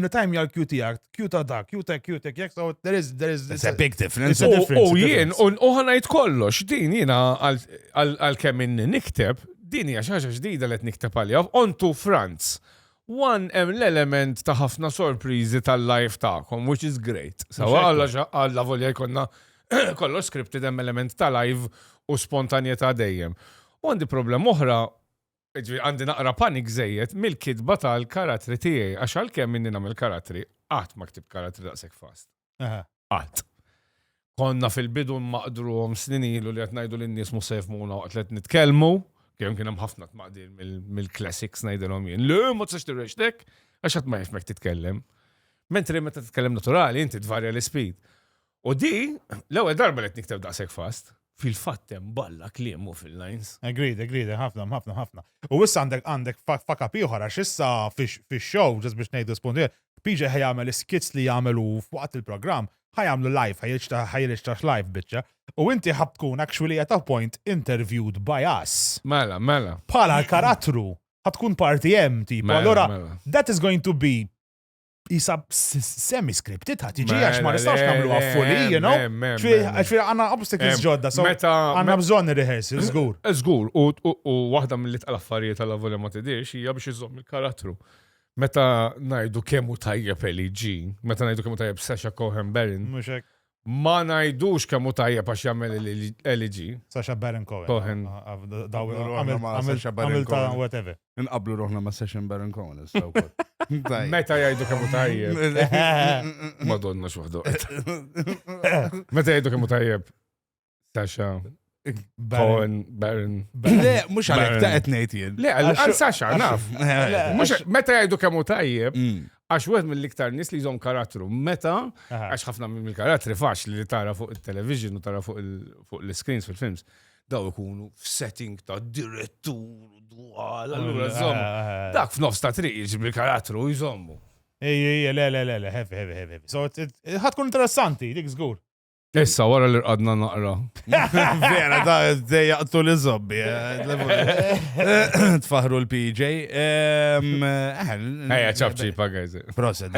nitajm l-Q tiegħek, Q ta' dak, Q ta' Q ta' jekk, so there is, there is. It's a big difference. It's a U difference, u a jien, difference. u ħanajt kollox, din jiena għal kemm inni nikteb, din hija xi ħaġa ġdida li qed nikteb għaliha on two fronts. One hemm l-element ta' ħafna sorpriżi tal-life tagħkom, which is great. Sawa għalla għalla volja jkollna kollox scripted hemm element ta' live u spontanjetà dejjem. U għandi problem oħra ġifieri għandi naqra panik żejjed mill-kitba tal-karattri tiegħi, għax għalkemm inni nagħmel karattri, qatt ma ktibt karattri daqshekk fast. Qatt. Konna fil-bidu maqdruhom snin ilu li qed ngħidu lin-nies mhux se jifhmuna waqt li qed nitkellmu, kemm kien hemm ħafna tmaqdir mill-classics ngħidilhom jien. Le, ma tistax tirrextek, għax ħadd ma jifhmek titkellem. Mentri meta titkellem naturali inti tvarja l-speed. U di, l-ewwel darba li qed nikteb daqshekk fast, fil-fatt hemm balla kliemu fil-lines. Agreed, agreed, ħafna, ħafna, ħafna. U issa għandek għandek fuck up ieħor għax issa fix-show, just biex ngħidu spunti, PJ ħa jagħmel skits li jagħmelu waqt il-programm, ħa jagħmlu live, ħa jirreġistrax live biċċa. U inti ħa tkun actually at a point interviewed by us. Mela, mela. Bħala karattru, ħa tkun parti hemm tipo. Mela, Allora, mela. that is going to be isa semi-scripted ħa tiġi għax ma Mela, nistgħux le, nagħmluha le, fully, you know? em, em, em. Ġifieri għandna obstacles Em, ġodda, so għandna bżonn rehearsal, żgur. Żgur, u waħda mill-itqal affarijiet tal volja ma tidirx hija biex iżomm il-karattru. Meta ngħidu kemm hu tajjeb Eli G, meta ngħidu kemm hu tajjeb Sasha Cohen Baron, Mhux hekk. Ma ngħidux kemm hu tajjeb għax jagħmel LG. Sasha Baron Cohen. Cohen. Daw Ruħna ma' Sacha Baron għamil ta' Cohen. whatever. Nqablu ruħna ma' Session Baron Cohen issa wkoll. Tajjeb. Meta jgħidu kemm hu tajjeb. Madonna x'waħdu. Meta jgħidu kemm hu tajjeb. Sasha Cohen, Baron. Le, mhux għalhekk ta' qed ngħid jien. Le, għal Sasha, naf. Mhux meta jgħidu kemm hu tajjeb, għax wieħed mill-iktar nies li jżomm karattru. Meta, għax ħafna mill-karattri faċli li tara fuq il-television u tara fuq l-screens fil-films, daw ikunu f'setting ta' direttur, dwal, allura żommu. Dak f'nofs ta' triq jiġi bil-karattru u jżommu. Ej, ej, le, le, le, le, heavy, heavy, heavy. So, ħa tkun interessanti, dik żgur. Issa wara li rqadna naqra. Vera, da dejjaqtu li zobbi. Eh, Tfaħru l-PJ. Eh, Ejja, ċabċipa, guys. Proset.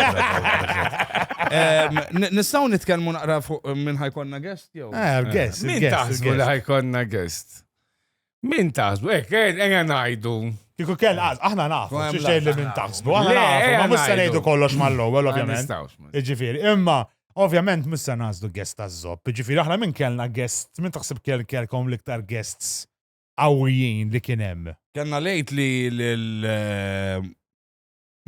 Nistaw nitkellmu naqra fuq minn ħajkonna guest jew? Eh, guest. Min taħsbu li ħajkonna guest? Min taħsbu? Ek, ejja ngħidu. Kieku kell, aħna nafu, xie li min taħsbu, aħna nafu, ma mhux se ngħidu kollox mal-ewwel, ovvjament. Jiġifieri, imma ovvjament mhux se nażlu guest taż-żobb. Jiġifieri aħna minn kellna guest, min taħseb kell kellkom l-iktar guests qawwijin li kien hemm? Kellna lejt li lil eh,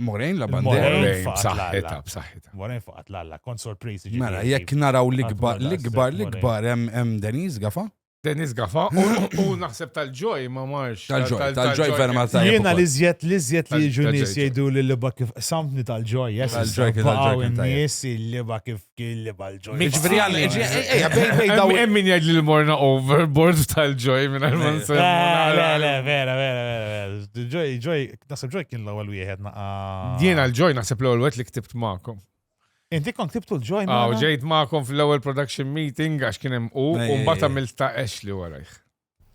Morejn la bandera. Morejn b'saħħitha, b'saħħitha. Morejn faqat l-alla, kont sorpriż. Mela, jekk naraw l-ikbar, l-ikbar, l-ikbar hemm Denise Gafa? Denise Gafa u naħseb tal-ġoj ma marx. Tal-ġoj, tal-ġoj vera ma tajjeb. Jiena li żjed li żjed li jiġu nies jgħidu li liba kif samtni tal-ġoj, yes. Tal-ġoj kien tal-ġoj kien tajjeb. Nies li kif kien liba l-ġoj. Ġifieri għal ejja bej bej daw. Hemm min jgħid li morna overboard tal-ġoj minn ma nsemmu. Le, le, vera, vera, vera. Ġoj, ġoj, naħseb ġoj kien l-ewwel wieħed naqa. Jiena l-ġoj naħseb l-ewwel wieħed li ktibt magħkom. Inti kont ktibtu l-ġoj Aw, ġejt magħkom fl-ewwel production meeting għax kien hemm u mbagħad għamilt ta' Ashley warajh.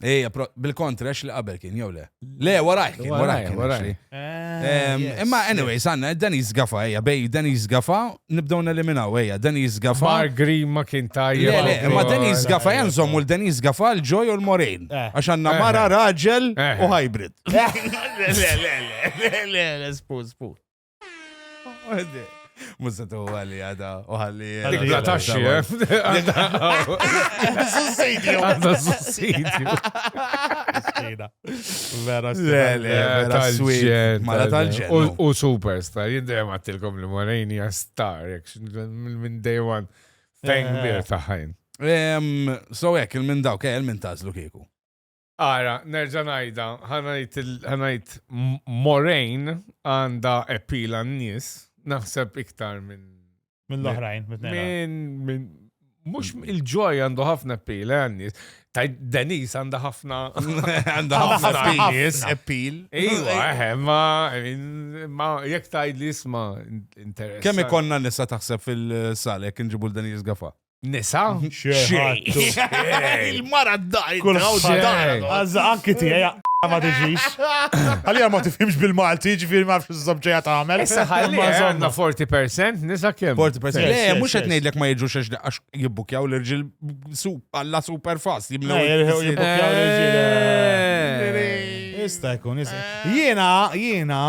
Ejja, bil-kontra li qabel kien, jew le? Le, warajh kien, warajh kien. Warajh. Eh, Imma anyways, għanna, Dennis Gafa, ejja, bej Dennis Gafa, nibdew neliminaw, ejja, Dennis Gafa. Mark Green ma kien tajjeb. Le, le, imma Dennis Gafa janżommu l-Dennis Gafa, l-Joy u l-Moraine. Eh. Għax għanna mara, raġel Eh. u hybrid. Le, le, le, le, le, le, spu, spu. Musa tu għalli għada u għalli. Dik bla taxxi, eh? Sussidju. Għandha sussidju. Vera, Le, le, vera sweet. Mara tal-ġen. U superstar, jien dejjem għattilkom li Moraine hija star, jekk minn day one. Fan kbir taħħajn. So hekk, il-minn dawk, eh, il-minn tażlu kieku. Ara, nerġa' ngħidha, ħa ngħid Moraine għandha appeal għan-nies, naħseb iktar minn Minn l-oħrajn, minn minn mhux il-ġoj għandu ħafna appeal eh, għan-nies. Ta' Denise għandha ħafna Għandha ħafna nies appeal. Iva, eh, ma I mean, ma jekk tgħid li isma' interess. Kemm ikonna nisa taħseb fil-sala jekk inġibu l-Denise Gafa? Nisa? Xejn. Il-mara d-dajt. Xejn. Għazza, anki tiegħi ma tiġix. Għalija ma tifhimx bil-Malti, ġifieri ma nafx iż-żobġeja tagħmel. Issa ħalli Ma għandna żomma. 40% nisa kemm? 40%. Le, Yes, mhux yes, qed yes. ngħidlek ma jiġux għax għax jibbukjaw l-irġiel għalla super fast. Le, jibbukjaw l-irġiel. Eh. Jista' jkun, jista' Jiena, jiena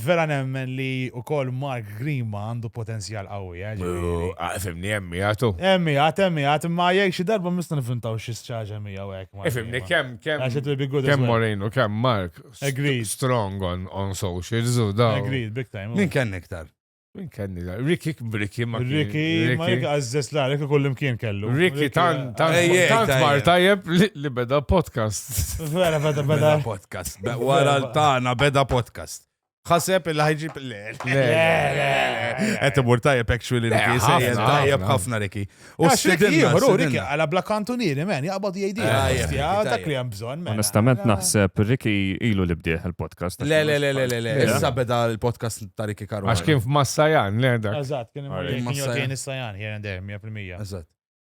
vera nemmen li ukoll Mark Grima għandu potenzjal qawwi, eh, ġifieri. Fimni jemmi għatu. Emmi, għat, emmi, għat, ma jek xi darba mista nifintaw xi sċaġa miegħu hekk. Mark Fimni Grima. kemm kemm Għax it will be good as kemm well. Moreno, kemm Mark. Agreed. Strong on socials u daw. Agreed, big time. Min kien iktar? Min kenni da? Ricky, Ricky ma kien- Ricky, ma Ricky għazzes la, Ricky kullim kien kellu. Ricky tant tant Ej, ej, tant tajjeb. mar tajjeb li li beda podcast. Vera, vera, Beda beda. podcast. Wara l-tana beda podcast. Ħaseb il ħajġib le. Le, le, Qed imur tajjeb actually Ricky, Le, sejjer ħafna, tajjeb ħafna. ħafna Ricky. U Għax Ricky stedinna, ieħor, u Ricky stedinna. għala bla kantunieri, men, jaqbad jgħidi. Ah, jep, Ricky, Dak li hemm bżonn, men. Onestament naħseb Ricky ilu li bdieħ il-podcast. Le, le, le, le, le, le. Le. Issa beda l-podcast ta' Ricky Caruana. Għax kien f'Massajan, le dak. Eżatt, kien imur- Alright. kien Massajan. kien is-sajan, here and there, 100%. Eżatt.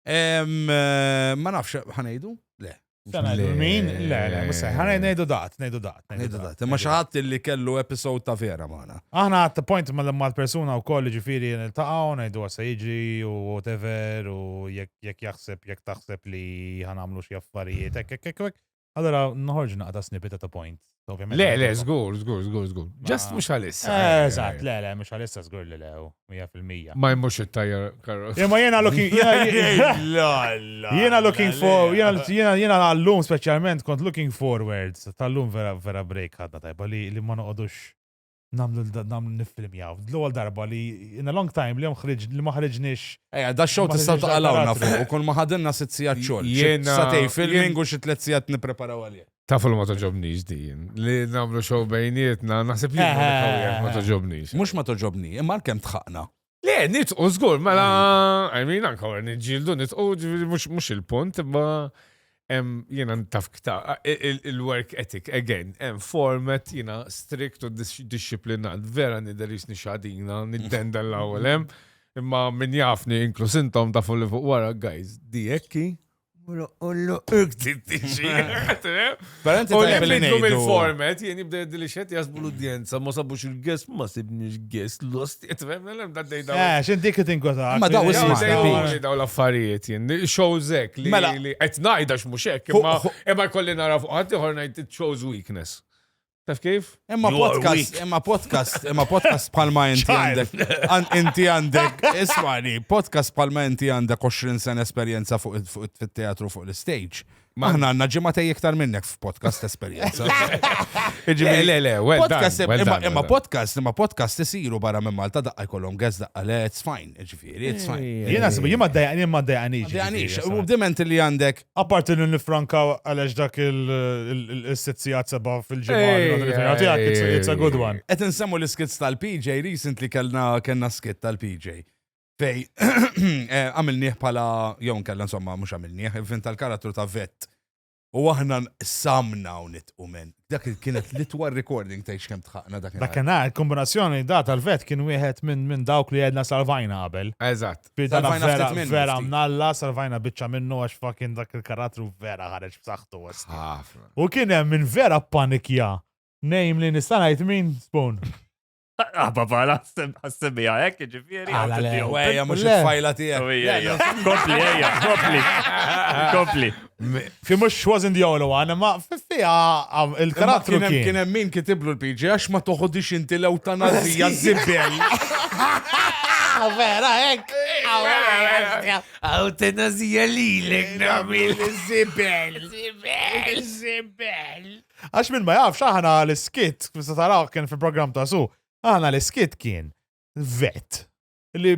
Em, eh, Ma nafx, ħanejdu? Le. Sena Le. min? Le, le, mhux se, ħana ngħidu dat, ngħidu dat. Ngħidu dat. Imma xi ħadd li kellu episode ta' vera magħna. Aħna at the point mal-persuna u koll ġifiri niltaqgħu, ngħidu se jiġri u whatever u jekk jekk jaħseb, jekk taħseb li ħanamlu xi affarijiet, hekk hekk hekk hekk. Allora noħorġu naqta snippet at a point. Ovvjament. Le, le, żgur, żgur, żgur, żgur. Just mhux għalissa. Eh, Eżatt, le, le, mhux għalissa żgur li lew, 100%. Ma jmux it-tajjar karozza. Imma jiena looking jiena looking for jiena jiena jiena għallum speċjalment kont looking forward tal-lum vera vera break ħadna tajba li li ma noqogħdux namlu namlu niffilmjaw. L-ewwel darba li in a long time li hemm ħriġ li ma ħriġniex. Ejja, da show Ma tistgħu ħriġniex taqalawna dal-karattru. fuq u kull ma ħadilna sitt sigħat xogħol. Xi Jiena- Satej filming u xi tliet sigħat nippreparaw għalih. Tafu li ma toġobnix din. Li namlu show bejnietna, naħseb li ma toġobnix. Mhux ma toġobni, imma għalkemm tħaqna. Le, nitqu żgur, mela, I mean, anka wara niġġieldu nitqu, ġifieri mhux mhux il-punt, imma em, jiena taf kta, il-work ethic, again, hemm format jiena strict u disciplinat, vera nidher jisni xadina, niddenda l-ewwel hemm, imma min jafni inklus intom tafu li fuq wara, guys, di ekki, Mura ullu ikti tiġi. Però inti U tajjeb li li ngħidu. il-format, jien jibda jgħidli xed jasbu l-udjenza, ma sabux il-guest, ma sibniex guest, lost, jitfem, l-em da dejda. Eh, x'inti kif tinkweta. Ma daw isma' Daw daw l-affarijiet jien, shows hekk li Mela. li qed ngħidha x'mhux hekk, Hu- imma hu- imma jkolli nara fuq ħadd ieħor ngħid it shows weakness. Taf kif? Imma You are podcast, weak. imma podcast, imma podcast bħalma inti għandek, inti għandek, ismani, podcast bħalma inti għandek 20 sena esperjenza fuq fuq fit-teatru fuq l-stage. Aħna għandna ġimgħatej iktar minnek f'podcast esperjenza. Le, le, le, well done, Podcast, well imma done, well imma done. podcast, imma podcast isiru barra minn Malta daqqa jkollhom guest daqqa le, it's fine, ġifieri, it's fine. Jiena sib, jien ma ddejjaqni ma ddejjaqnix. Għanix, u diment li għandek Apparti li nifranka għaliex dak il-sitt sigħat seba' fil-ġimgħa li Ej, għandu nifranka tiegħek, it's a good one. Qed insemmu l-iskits tal-PJ, recently kellna kellna skit tal-PJ. Fej, eh, għamilnieh bħala, jew nkella insomma, mhux għamilnieh, inventa l-karattru ta' vet. U aħna samna u nitqu men. Dak kienet l-itwal recording tgħix kemm tħaqna dak. Dakinhar il-kombinazzjoni da tal-vet kien wieħed minn minn dawk li għedna salvajna qabel. Eżatt. Dana Salvajna vera, ftit minnu, vera ftit. mnalla, salvajna biċċa minnu għax fucking dak il-karattru vera ħareġ b'saħħtu. Ħafna. U kien hemm min vera panikja. Name li nista' ngħid min Spoon. Ah, baba, għassebija hekk, ġifieri. Għala le. Wejja, mhux Le. it-tfajla tiegħek. Kompli, ejja, kompli. Kompli. Fi mhux wasn't the only one, imma fiha il-karattru Kien hemm- kien. kien hemm min kitiblu l-PJ għax ma toħodix inti l-eutanazija żibel. Vera hekk. Eutanazija lilek nagħmel. Żibel. Għax minn ma jafx aħna l-skit, se taraw kien fil-programm ta' su, aħna l-skit kien vet. Li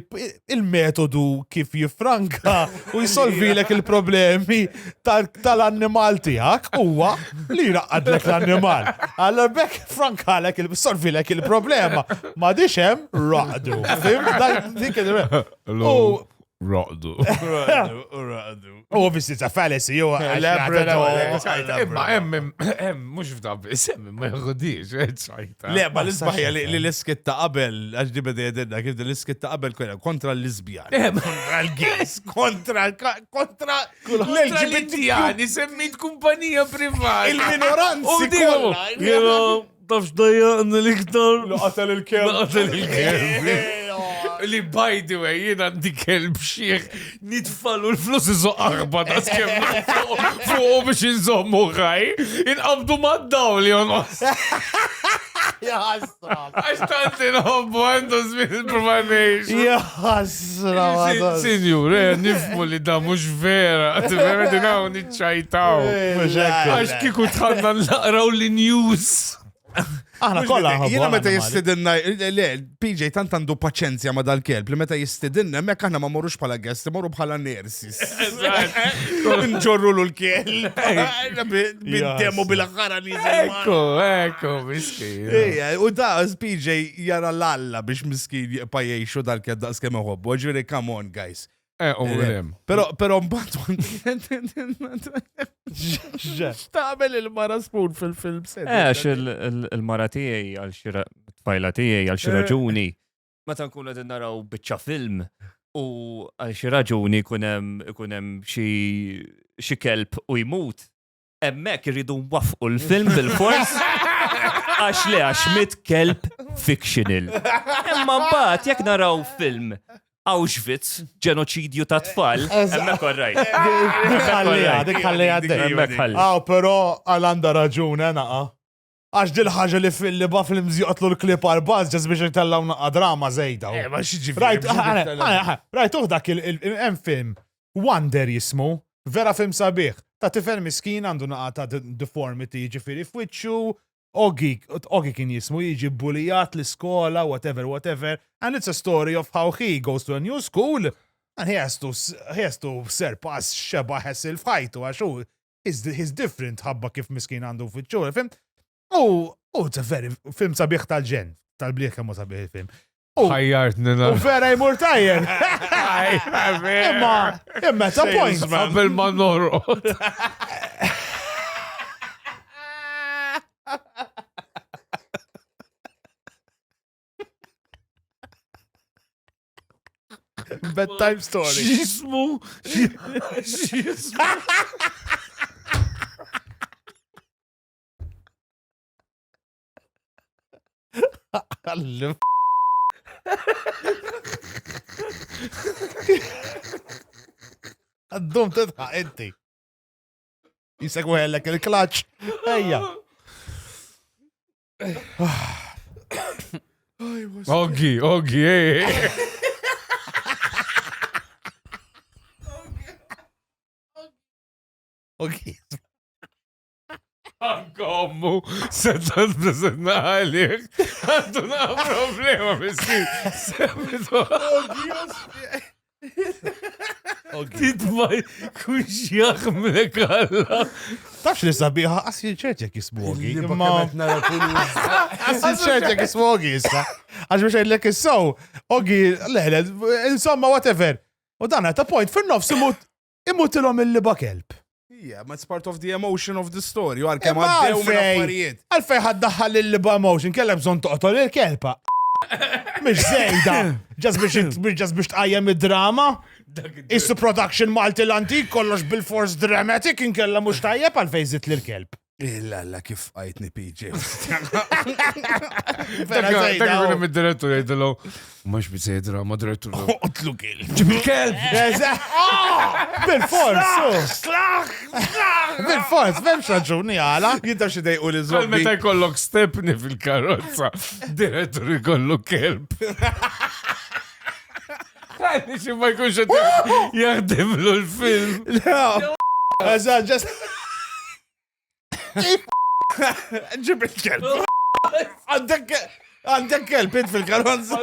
il-metodu kif jifranka u jisolvilek il-problemi tal-annimal tiegħek huwa li jraqqadlek l-annimal. Allora bekk frankalek il-solvilek il-problema. Ma dix hemm raqdu. Fim? Dik il- U Roqdu. u obviously it's a fallacy. ju, Labrador. Imma hemm hemm mhux f'da biss hemm ma jħodix, ċajta. Le, ma l-isbaħja li l-iskit ta' qabel, għax di beda jedinna, kif l-iskit ta' qabel kien kontra l-lesbjan. Kontra l-gays, kontra kontra l-LGBT, semmit kumpanija privata. il-minoranzi kollha. Jena, tafx dajjaqni l-iktar. Qatel il-kelb. Qatel il-kelb. Li by the way, jena għandi kelb xieħ, nitfalu l-flus iżo arba ta' skem fuq biex nżommu ħaj, inqabdu mad-dawl jonos. Għax tant inħobbu għandu żmien il-provanix. Jaħasra. Sinjur, eh, nifmu li da mux vera, t-vera dinaw nitċajtaw. Għax kiku tħanna naqraw li news. Aħna kollha nħobbu Jiena meta l-annimali. jistidinna, le, PJ tant għandu paċenzja ma dal-kelb li meta jistidinna, mek aħna ma morrux bħala guest, morru bħala nurses. Nġorru l-kelb. Bid-demo bil-ħara li Ekku, ekku, miskin. Ejja, u da PJ jara l-alla biex miskin jibqa' jgħixu dal-kelb daqs kemm iħobbu. Ġifieri, come on, guys. Eh, u rem. Pero, pero mbagħad Tagħmel il-mara spoon fil-film Eh, għax il-mara tiegħi għal xi tfajla tiegħi għal xi raġuni. Meta nkunu qegħdin naraw biċċa film u għal xi raġuni jkun hemm ikun hemm xi xi kelb u jmut, hemmhekk irridu nwaffqu l-film bil-fors għax le għax mit kelb fictional. Imma mbagħad jekk naraw film. Auschwitz, ġenoċidju ta' tfal, hemmhekk orrajt. Dik ħalliha, dik ħalliha għaddej. Hemmhekk ħalli. Aw, però għal għandha raġun, eh, naqa. Għax dil ħaġa li fil-liba films joqtlu l-klip għal baż ġas biex jitellaw naqa drama zejda. Eh, ma xieġi. Rajt, rajt uħ dak il-hemm film, Wonder jismu, vera film sabiħ, ta' tifel miskin għandu naqa ta' deformity ġifiri f'wiċċu, Oggy, Oggy kien jismu jiġi bulijat l-iskola, whatever, whatever, and it's a story of how he goes to a new school and he has to, he has to surpass xeba hassle f'ħajtu għax hu he's, he's different ħabba kif miskin għandu fiċ-ċur, fim? U, u it's a very, film sabiħ tal-ġen, tal-bliħ kemm hu sabiħ il-film. U Ħajjartni u vera jmur tajjeb. Imma, imma ta' point. Qabel ma norqod. Bedtime story. X'jismu? X'jismu? Għallim. Għaddum titħaq inti. Jisek uħellek il-klaċ. Ejja. Oggi, oggi, eh. Oggi. Ankommu, seta t-prezenna għalik, għandu na problema, miskin. Semmitu. Titma kux jaħmlek għalla. Tafx li sabiħa, għas ċert jek jismu Oggi. Imma għas ċert jek jismu Oggi issa. Għax biex għedlek issow, Oggi, le, le, insomma, whatever. U dan ta' point, fin-nofs imut imutilhom il-liba kelb. Yeah, but it's part of the emotion of the story. Għal kemm Imma għaddew minn għalfej- affarijiet. Għalfej ħaddaħħal il-liba emotion, kellek bżon toqtol il-kelba. Mhix żejda, ġas biex ġas biex tqajjem id-drama. Issu production Malti l-antik kollox bil-force dramatic inkella mhux tajjeb għalfej żidt lil-kelb. Illa, kif għajtni PJ. Vera Dak żejda, ikun oh. hemm id-direttur jgħidilhom, mhux biżejjed ma direttur. Qotlu kelb. Ġib il-kelb! Bil-fors! Bil-fors, m'hemmx raġuni għala. Jinta xi dejqu li Għal zombi. meta jkollok stepni fil-karozza, direttur jkollu kelb. Għalli xi ma jkunx qed jaħdimlu l-film. Eżatt, just. Ġib il-kelb. Għandek għandek kelb int fil-karozza.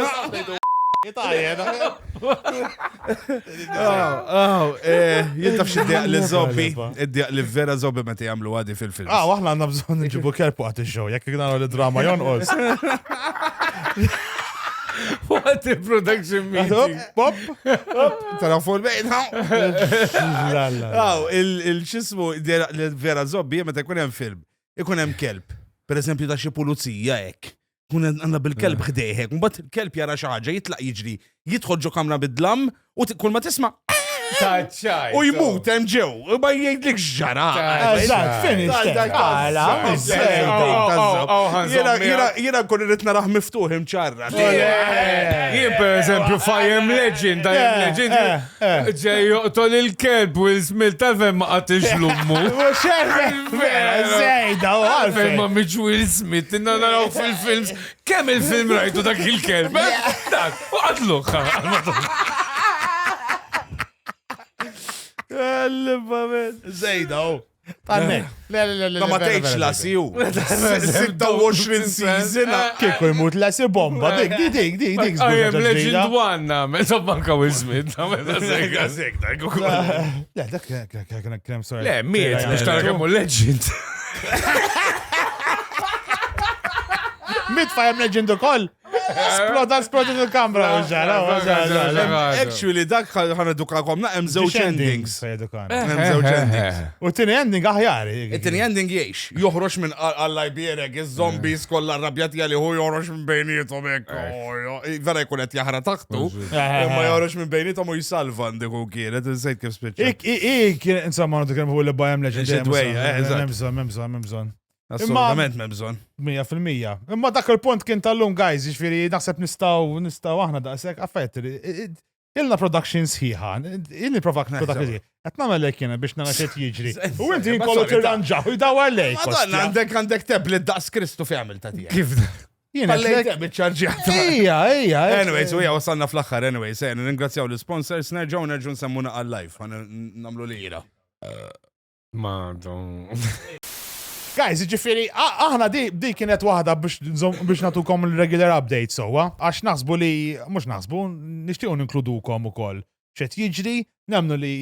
Oh, Jien taf xi dejaq li zombi, id-dejaq li vera zombi meta jagħmlu għadi fil-film. Ah, aħna għandna bżonn nġibu kelb waqt ix-show, jekk naraw li drama jonqos. What a production meeting. Pop, Tara fuq il-bejt. La, la. Aw, il-xismu li vera zombi meta jkun hemm film, ikun hemm kelb. Per eżempju ta' xi pulizija hekk. Kun għandna bil-kelb ħdejhek, mbagħad il-kelb jara xi ħaġa, jitlaq jiġri, jidħol ġo kamra bid-dlam u kull ma tisma' Taċċaj. u jmut hemm ġew, u ma jgħidlek x'ġara. Eżatt, finish. Għala, Jiena nkun irrid narah miftuħ imċarra. Jien per eżempju I Am Legend, I Am Legend, ġej joqtol il-kelb Will Smith tal-fem ma qatilx l-ummu. Vera, zejda, u Għalfejn ma għalfejn. miġ Will Smith, inna naraw fil-films, kemm il-film rajtu dak il-kelb? eh? Dak, u qatluh. Zejda, u. Tannek. Le, le, le, le. Ma ma tgħidx la siju. 26 season. Kieku jmut la si bomba, dik, dik, dik, dik, dik. I Am Legend 1, namel, manka Will Smith, namel, Le, dak kien kien sorry. Le, miet, biex tara kemmu legend. Miet fa' Am Legend ukoll. Sploda, sploda il-kamra. ġara, ġara. Actually, dak ħana edukakom na hemm żewġ endings. Hemm żewġ endings. U tini ending aħjar. It-tieni ending jgħix, joħroġ minn Alla jbierek, iż-zombies kollha rrabjati għalih hu joħroġ minn bejniethom hekk. Vera jkun qed jaħra taħtu, imma joħroġ minn bejniethom u jsalva għandek u kienet, insejt kif spiċċa. Ik, ik, ik, insomma, għandu kien fuq li Bayern Legend. Legend Way, eżatt. Memżon, memżon, memżon. Assolutament m'hemm bżonn. 100%. Imma dak il-punt kien tal-lum, guys, jiġifieri naħseb nistgħu nistgħu aħna daqshekk affett. Ilna production sħiħa, ilni prova production sħiħa. Qed nagħmel hekk jiena biex nara x'qed jiġri. U inti nkollu tirranġaw u jdawar lejk. Madonna, għandek għandek tablet daqs Kristu fi għamilta tiegħek. Kif? Jiena Għallejt ċarġjata. Ija, ija. Anyways, u wasalna fl-aħħar, anyways, eh, nirringrazzjaw l-sponsors, nerġgħu nerġgħu nsemmuna għal-live, nagħmlu lira. Madonna. Guys, ġifiri, aħna di, di kienet waħda biex biex natukom il-regular update sowa, għax naħsbu li, mux naħsbu, nixtiequ ninkludukom ukoll. ċet jiġri, nemnu li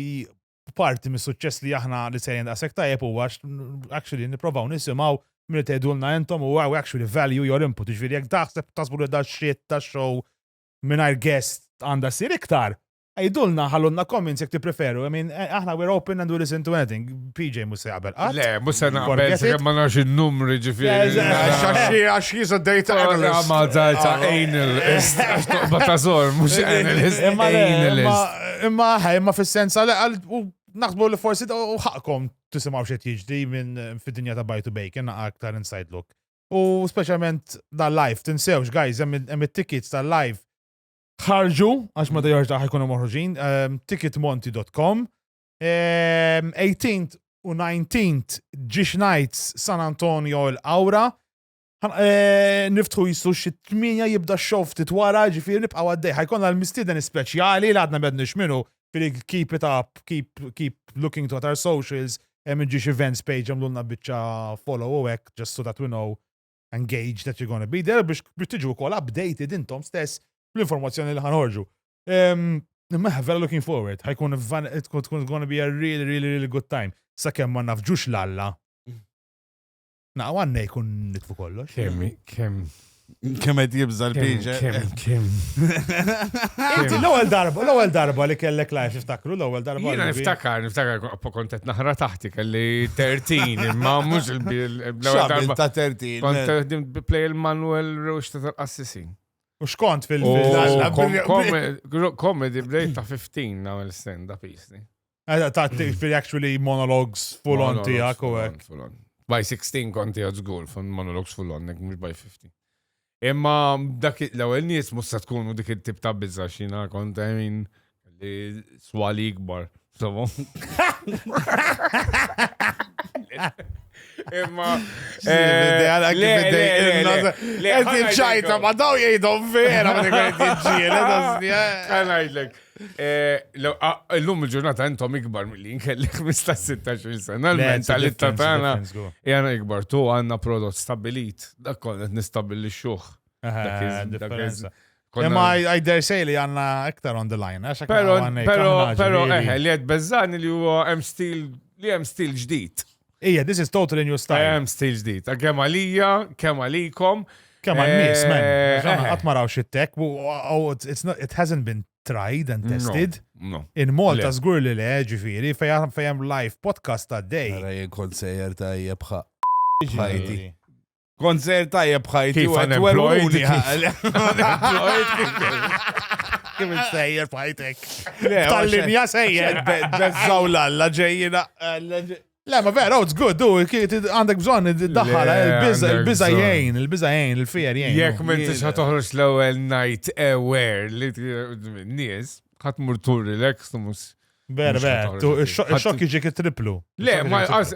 parti mis suċċess li aħna li sejjen daqshekk tajjeb huwa għax actually nipprovaw nisimgħu milli tgħidulna intom u we actually value your input. Ġifieri jekk taħseb taħsbu li da shit ta' show mingħajr guest għandha ssir iktar, Għidulna, ħallulna comments jekk tippreferu. I mean, eh, aħna we're open and we listen to anything. PJ mhux se jaqbel qatt. Le, mhux se naqbel Forget it. sakemm ma nafx in-numri ġifieri. Għax he's a data analyst. Ma data analyst. Għax toqba ta' zor, mhux analyst. Imma le, Analyst. imma- imma ħe, imma fis-sens għal għal- u naħsbu li forsi u ħaqkom tisimgħu x'qed jiġri minn eh, fid-dinja ta' Buy to Bacon naqa' aktar inside look. U speċjalment dal-live, tinsewx guys, hemm hemm it-tickets tal-live ħarġu, għax meta joħorġ da ħajkunu moħruġin, ehm, ticketmonti.com. 18th ehm, u 19th Ġiex Nights San Antonio l-Awra. Eh, niftħu jisu xi tminja jibda x-show ftit wara, ġifieri nibqgħu għaddej. Ħajkonna l-mistieden speċjali li għadna m'għedniex minnu fili keep it up, keep, keep looking to our socials, hemm ġiex events page għamlulna biċċa follow u hekk, just so that we know engage that you're gonna be there biex biex tiġu wkoll updated intom stess bl-informazzjoni li ħanħorġu. Imma vera looking forward, ħajkun it's gonna be a really, really, really good time. Sakemm ma nafġux l-alla. Naqgħu għandna jkun nitfu kollox. Kemm, kemm. Kemm qed jibża l-PJ. Kemm, kemm. Inti l-ewwel darba, l-ewwel darba li kellek live tiftakru l-ewwel darba. Jiena niftakar, niftakar kont qed naħra taħti kelli 13 imma mhux l-ewwel darba. ta' 13. Kont ħdimt bi play il-Manuel Rux ta' tal-Qassisin. U xkont fil- Comedy bdejt ta' 15 nagħmel stand-up isni. Eh, ta' fil actually monologues full on tiegħek u hekk. By 16 konti għad żgur fun monologues full on, mhux by 15. Imma dak l-ewwel nies mhux se tkunu dik it-tip ta' biża' xina kont I mean li swali ikbar. So. Imma. Qed ċajta ma daw jgħidhom vera ma dik qed Ngħidlek. Illum il-ġurnata intom ikbar mill-li nkelli 15-16 sena, l-mentalità tagħna jana ikbar tu għandna prodott stabilit, dak konna qed nistabbilixxuh. Imma I dare say li għandna iktar on the line. Pero, pero, pero, eħe, li qed beżani li huwa hemm stil li hemm stil ġdid. Ija, this is totally new style. Hemm stil ġdid. Kemm għalija, kemm għalikom. Kemm għan-nies, man. Qatt ma raw xi tech, it hasn't been tried and tested. No. In Malta żgur li le, ġifieri, fejn hemm live podcast ta' dej. Ara jien kont sejjer tajjeb ħajti. Kont sejjer tajjeb ħajti u qed weruni. Kif sejjer f'ħajtek? Tal-linja sejjer. Beżżaw l-alla ġejjina. Le, ma vera, oh, it's good, du, għandek bżonn id-daħħal, il-biża il-biża jgħin, il-biża jgħin, il-fier jgħin. Jekk m'intix ħa toħroġ l-ewwel night aware li nies, ħadd mur tur relax u mhux. Vera, vera, il-xokk jiġik it-triplu. Le, ma għal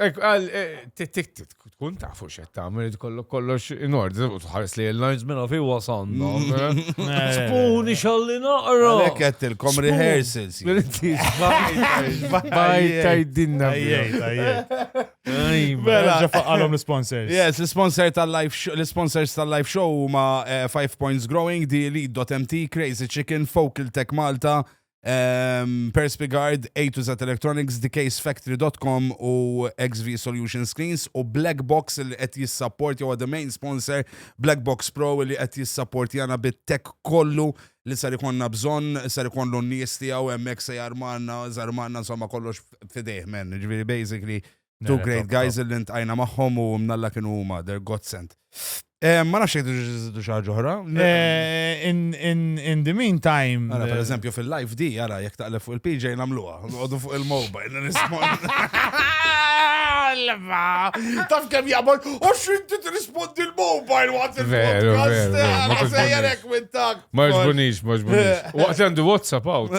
tkun tafu xed tagħmel kollox kollox in order, u tħares li l-lines minna fi wasanna. Spuni xalli naqra. Għalhekk qedtilkom rehearsals. Baj tajdinna. Mela, ġafaqqalhom l-sponsors. Yes, l-sponsor tal-live show, l-sponsors tal-live show huma 5 Points Growing, DLE.mt, Crazy Chicken, Focal Tech Malta, Um, Perspigard, A to Z Electronics, TheCaseFactory.com u XV Solution Screens u Black Box li qed jissapporti huwa the main sponsor Black Box Pro li qed jissapportjana bit-tech kollu li sar ikonna bżonn, sar ikollu n-nies tiegħu hemmhekk se jarmanna, żarmanna insomma kollox fidejh men. Ġifieri basically two great guys li ntqajna magħhom u mnalla kienu huma, they're godsend. Eh, Ma nafx jekk tiżidu xi ħaġa oħra. Eh, In, in, in the meantime. Ara, per eżempju, fil-live di, ara, jekk taqleb fuq il-PJ namluha, noqogħdu fuq il-mobile, nismon. Taf kemm jagħmel, u x'inti tirrispondi l-mobile waqt Veru, il-podcast. veru, veru, ma Ma togħġobnix. sejjerek minn tak. Ma jġbunix, ma jġbunix. Waqt li għandu WhatsApp out.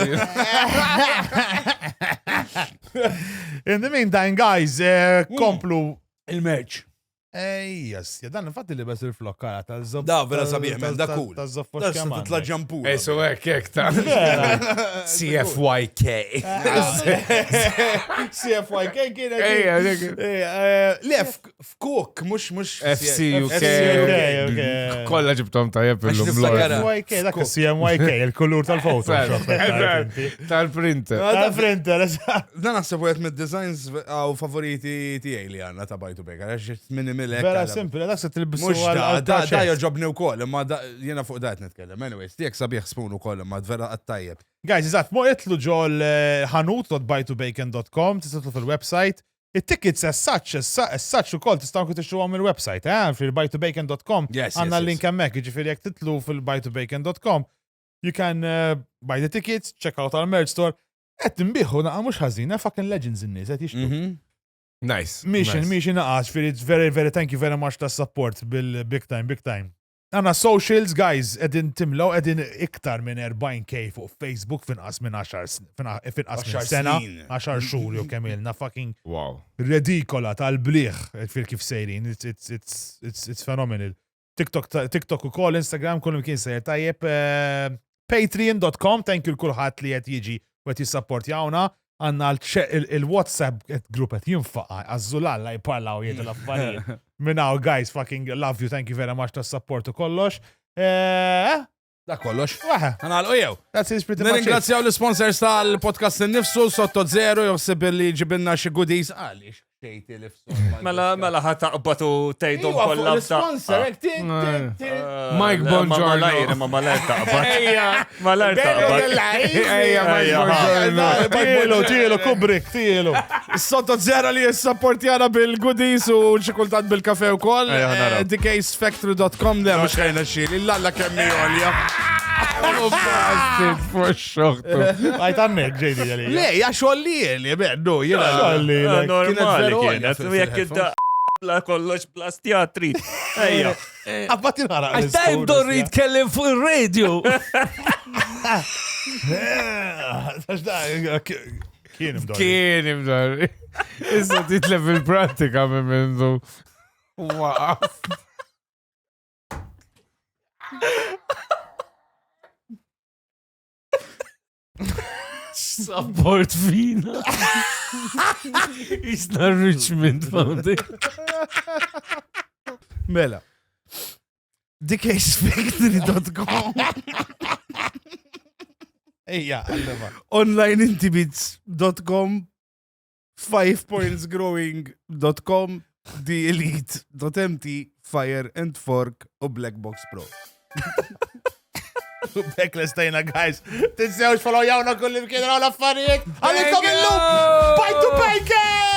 In the meantime, guys, eh, komplu. Il-merch. Ej, yes, ja, dan infatti li bes il-flokkara tal-zob. Da, vera sabiħ, man, da cool. Tal-zob Da, se titla ġampura. Ej, so hekk, hekk ta' CFYK. CFYK kienet. Ejja, dik. Eh, Le, f'Cook, mux mux. FCUK. FCUK. Kolla ġibtom tajjeb Għax illum niftakar. l CMYK, dak il-CMYK, il-kulur tal-Photoshop. Tal-printer. Tal-printer, eżatt. Dan naħseb wieħed mid-designs għaw favoriti tiegħi li għandna ta' Bajtu Baker, għax minn milek. Vera simpli, dak se tilbisu Mux da, għal da, da proċess. joġobni u koll, imma da, jena fuq da qed nitkellem. Anyways, tiegħek sabiħ spoon ukoll, imma vera għattajjeb. Guys, eżatt, mo itlu ġol eh, ħanut.buytobacon.com, tistgħu fil-website. Il-tickets as such, as su- as such ukoll tistgħu anke tixtruhom mill-website, eh? Fil-buytobacon.com. Yes, yes, Għandna yes. l-link hemmhekk, jiġifieri jekk titlu fil-buytobacon.com, you can eh, buy the tickets, check out our merch store. Qed nbiħu naqa' mhux ħażin, eh, fucking legends in-nies qed jixtru. Mhm. Nice. Mission, nice. mission naqas, ġifieri it's very, very, thank you very much ta' support bil-big time, big time. Għanna socials, guys, edin timlaw, edin iktar minn 40k fuq Facebook finqas minn 10 finqas minn 10 sena, snin. 10 xhur jew kemm ilna fucking Wow. redikola tal-bliħ fil kif sejrin, it's, it's, it's, it's, it's phenomenal. TikTok, TikTok u kol, Instagram, kull imkien sejjer tajjeb. eh, Patreon.com, thank you l-kulħadd li qed jiġi u qed jissapportjawna. Għanna il-WhatsApp group qed jinfaqa, għazzulalla jparlaw jgħidu l-affarijiet. Minn hawn, guys, fucking love you, thank you very much tas support u kollox. Eh, Da kollox. waħ, Għanalqu jew. that's it pretty much it. Nirringrazzjaw l-sponsors tal-podcast nifsu sotto zero joħseb li ġibinna xi goodies għaliex xejti li f'sod. Mela, mela ħataqbatu tgħidhom Iwa, fuq kollha l-sponsor, hekk tin, tin, tin. Mike Bongiorno. Malajr, ma malajr taqbad. Malajr taqbad. Ejja, Mike Ejja. Bongiorno. Tielu, tielu, Kubrick, tielu. Sotto zero li jissapportjana bil-goodies u xi kultant bil-kafe u koll. Ejja, naraw. Thecasefactory.com le mux ħajna xili, l-alla kemmi għolja. Bastard fuq xoħtu. Għajt għammek, JD, għalija. Le, ja xolli li, bennu, jena. Xolli. Eh, Kienet Normali veru għolja kienet. fil- U jekk fil-headphones. idda bla kollox bla stjatri. Ejja. Għabbat jinħaraq. Għax dajm dorri jitkellem fuq il-radio. Kien imdorri. Kien imdorri. Issa titlef il-pratika minn mindu. Waqaf. Support fina. Isna Richmond Foundation. Mela. Thecasefactory.com Ejja, għallema. onlineintimates.com fivepointsgrowing.com theelite.mt fire and fork u black box pro. U Bekk l-estajna, guys. Tinsewx follow jawna kull imkien raw l-affarijiet. Għalikom il-lum. Bye to bacon!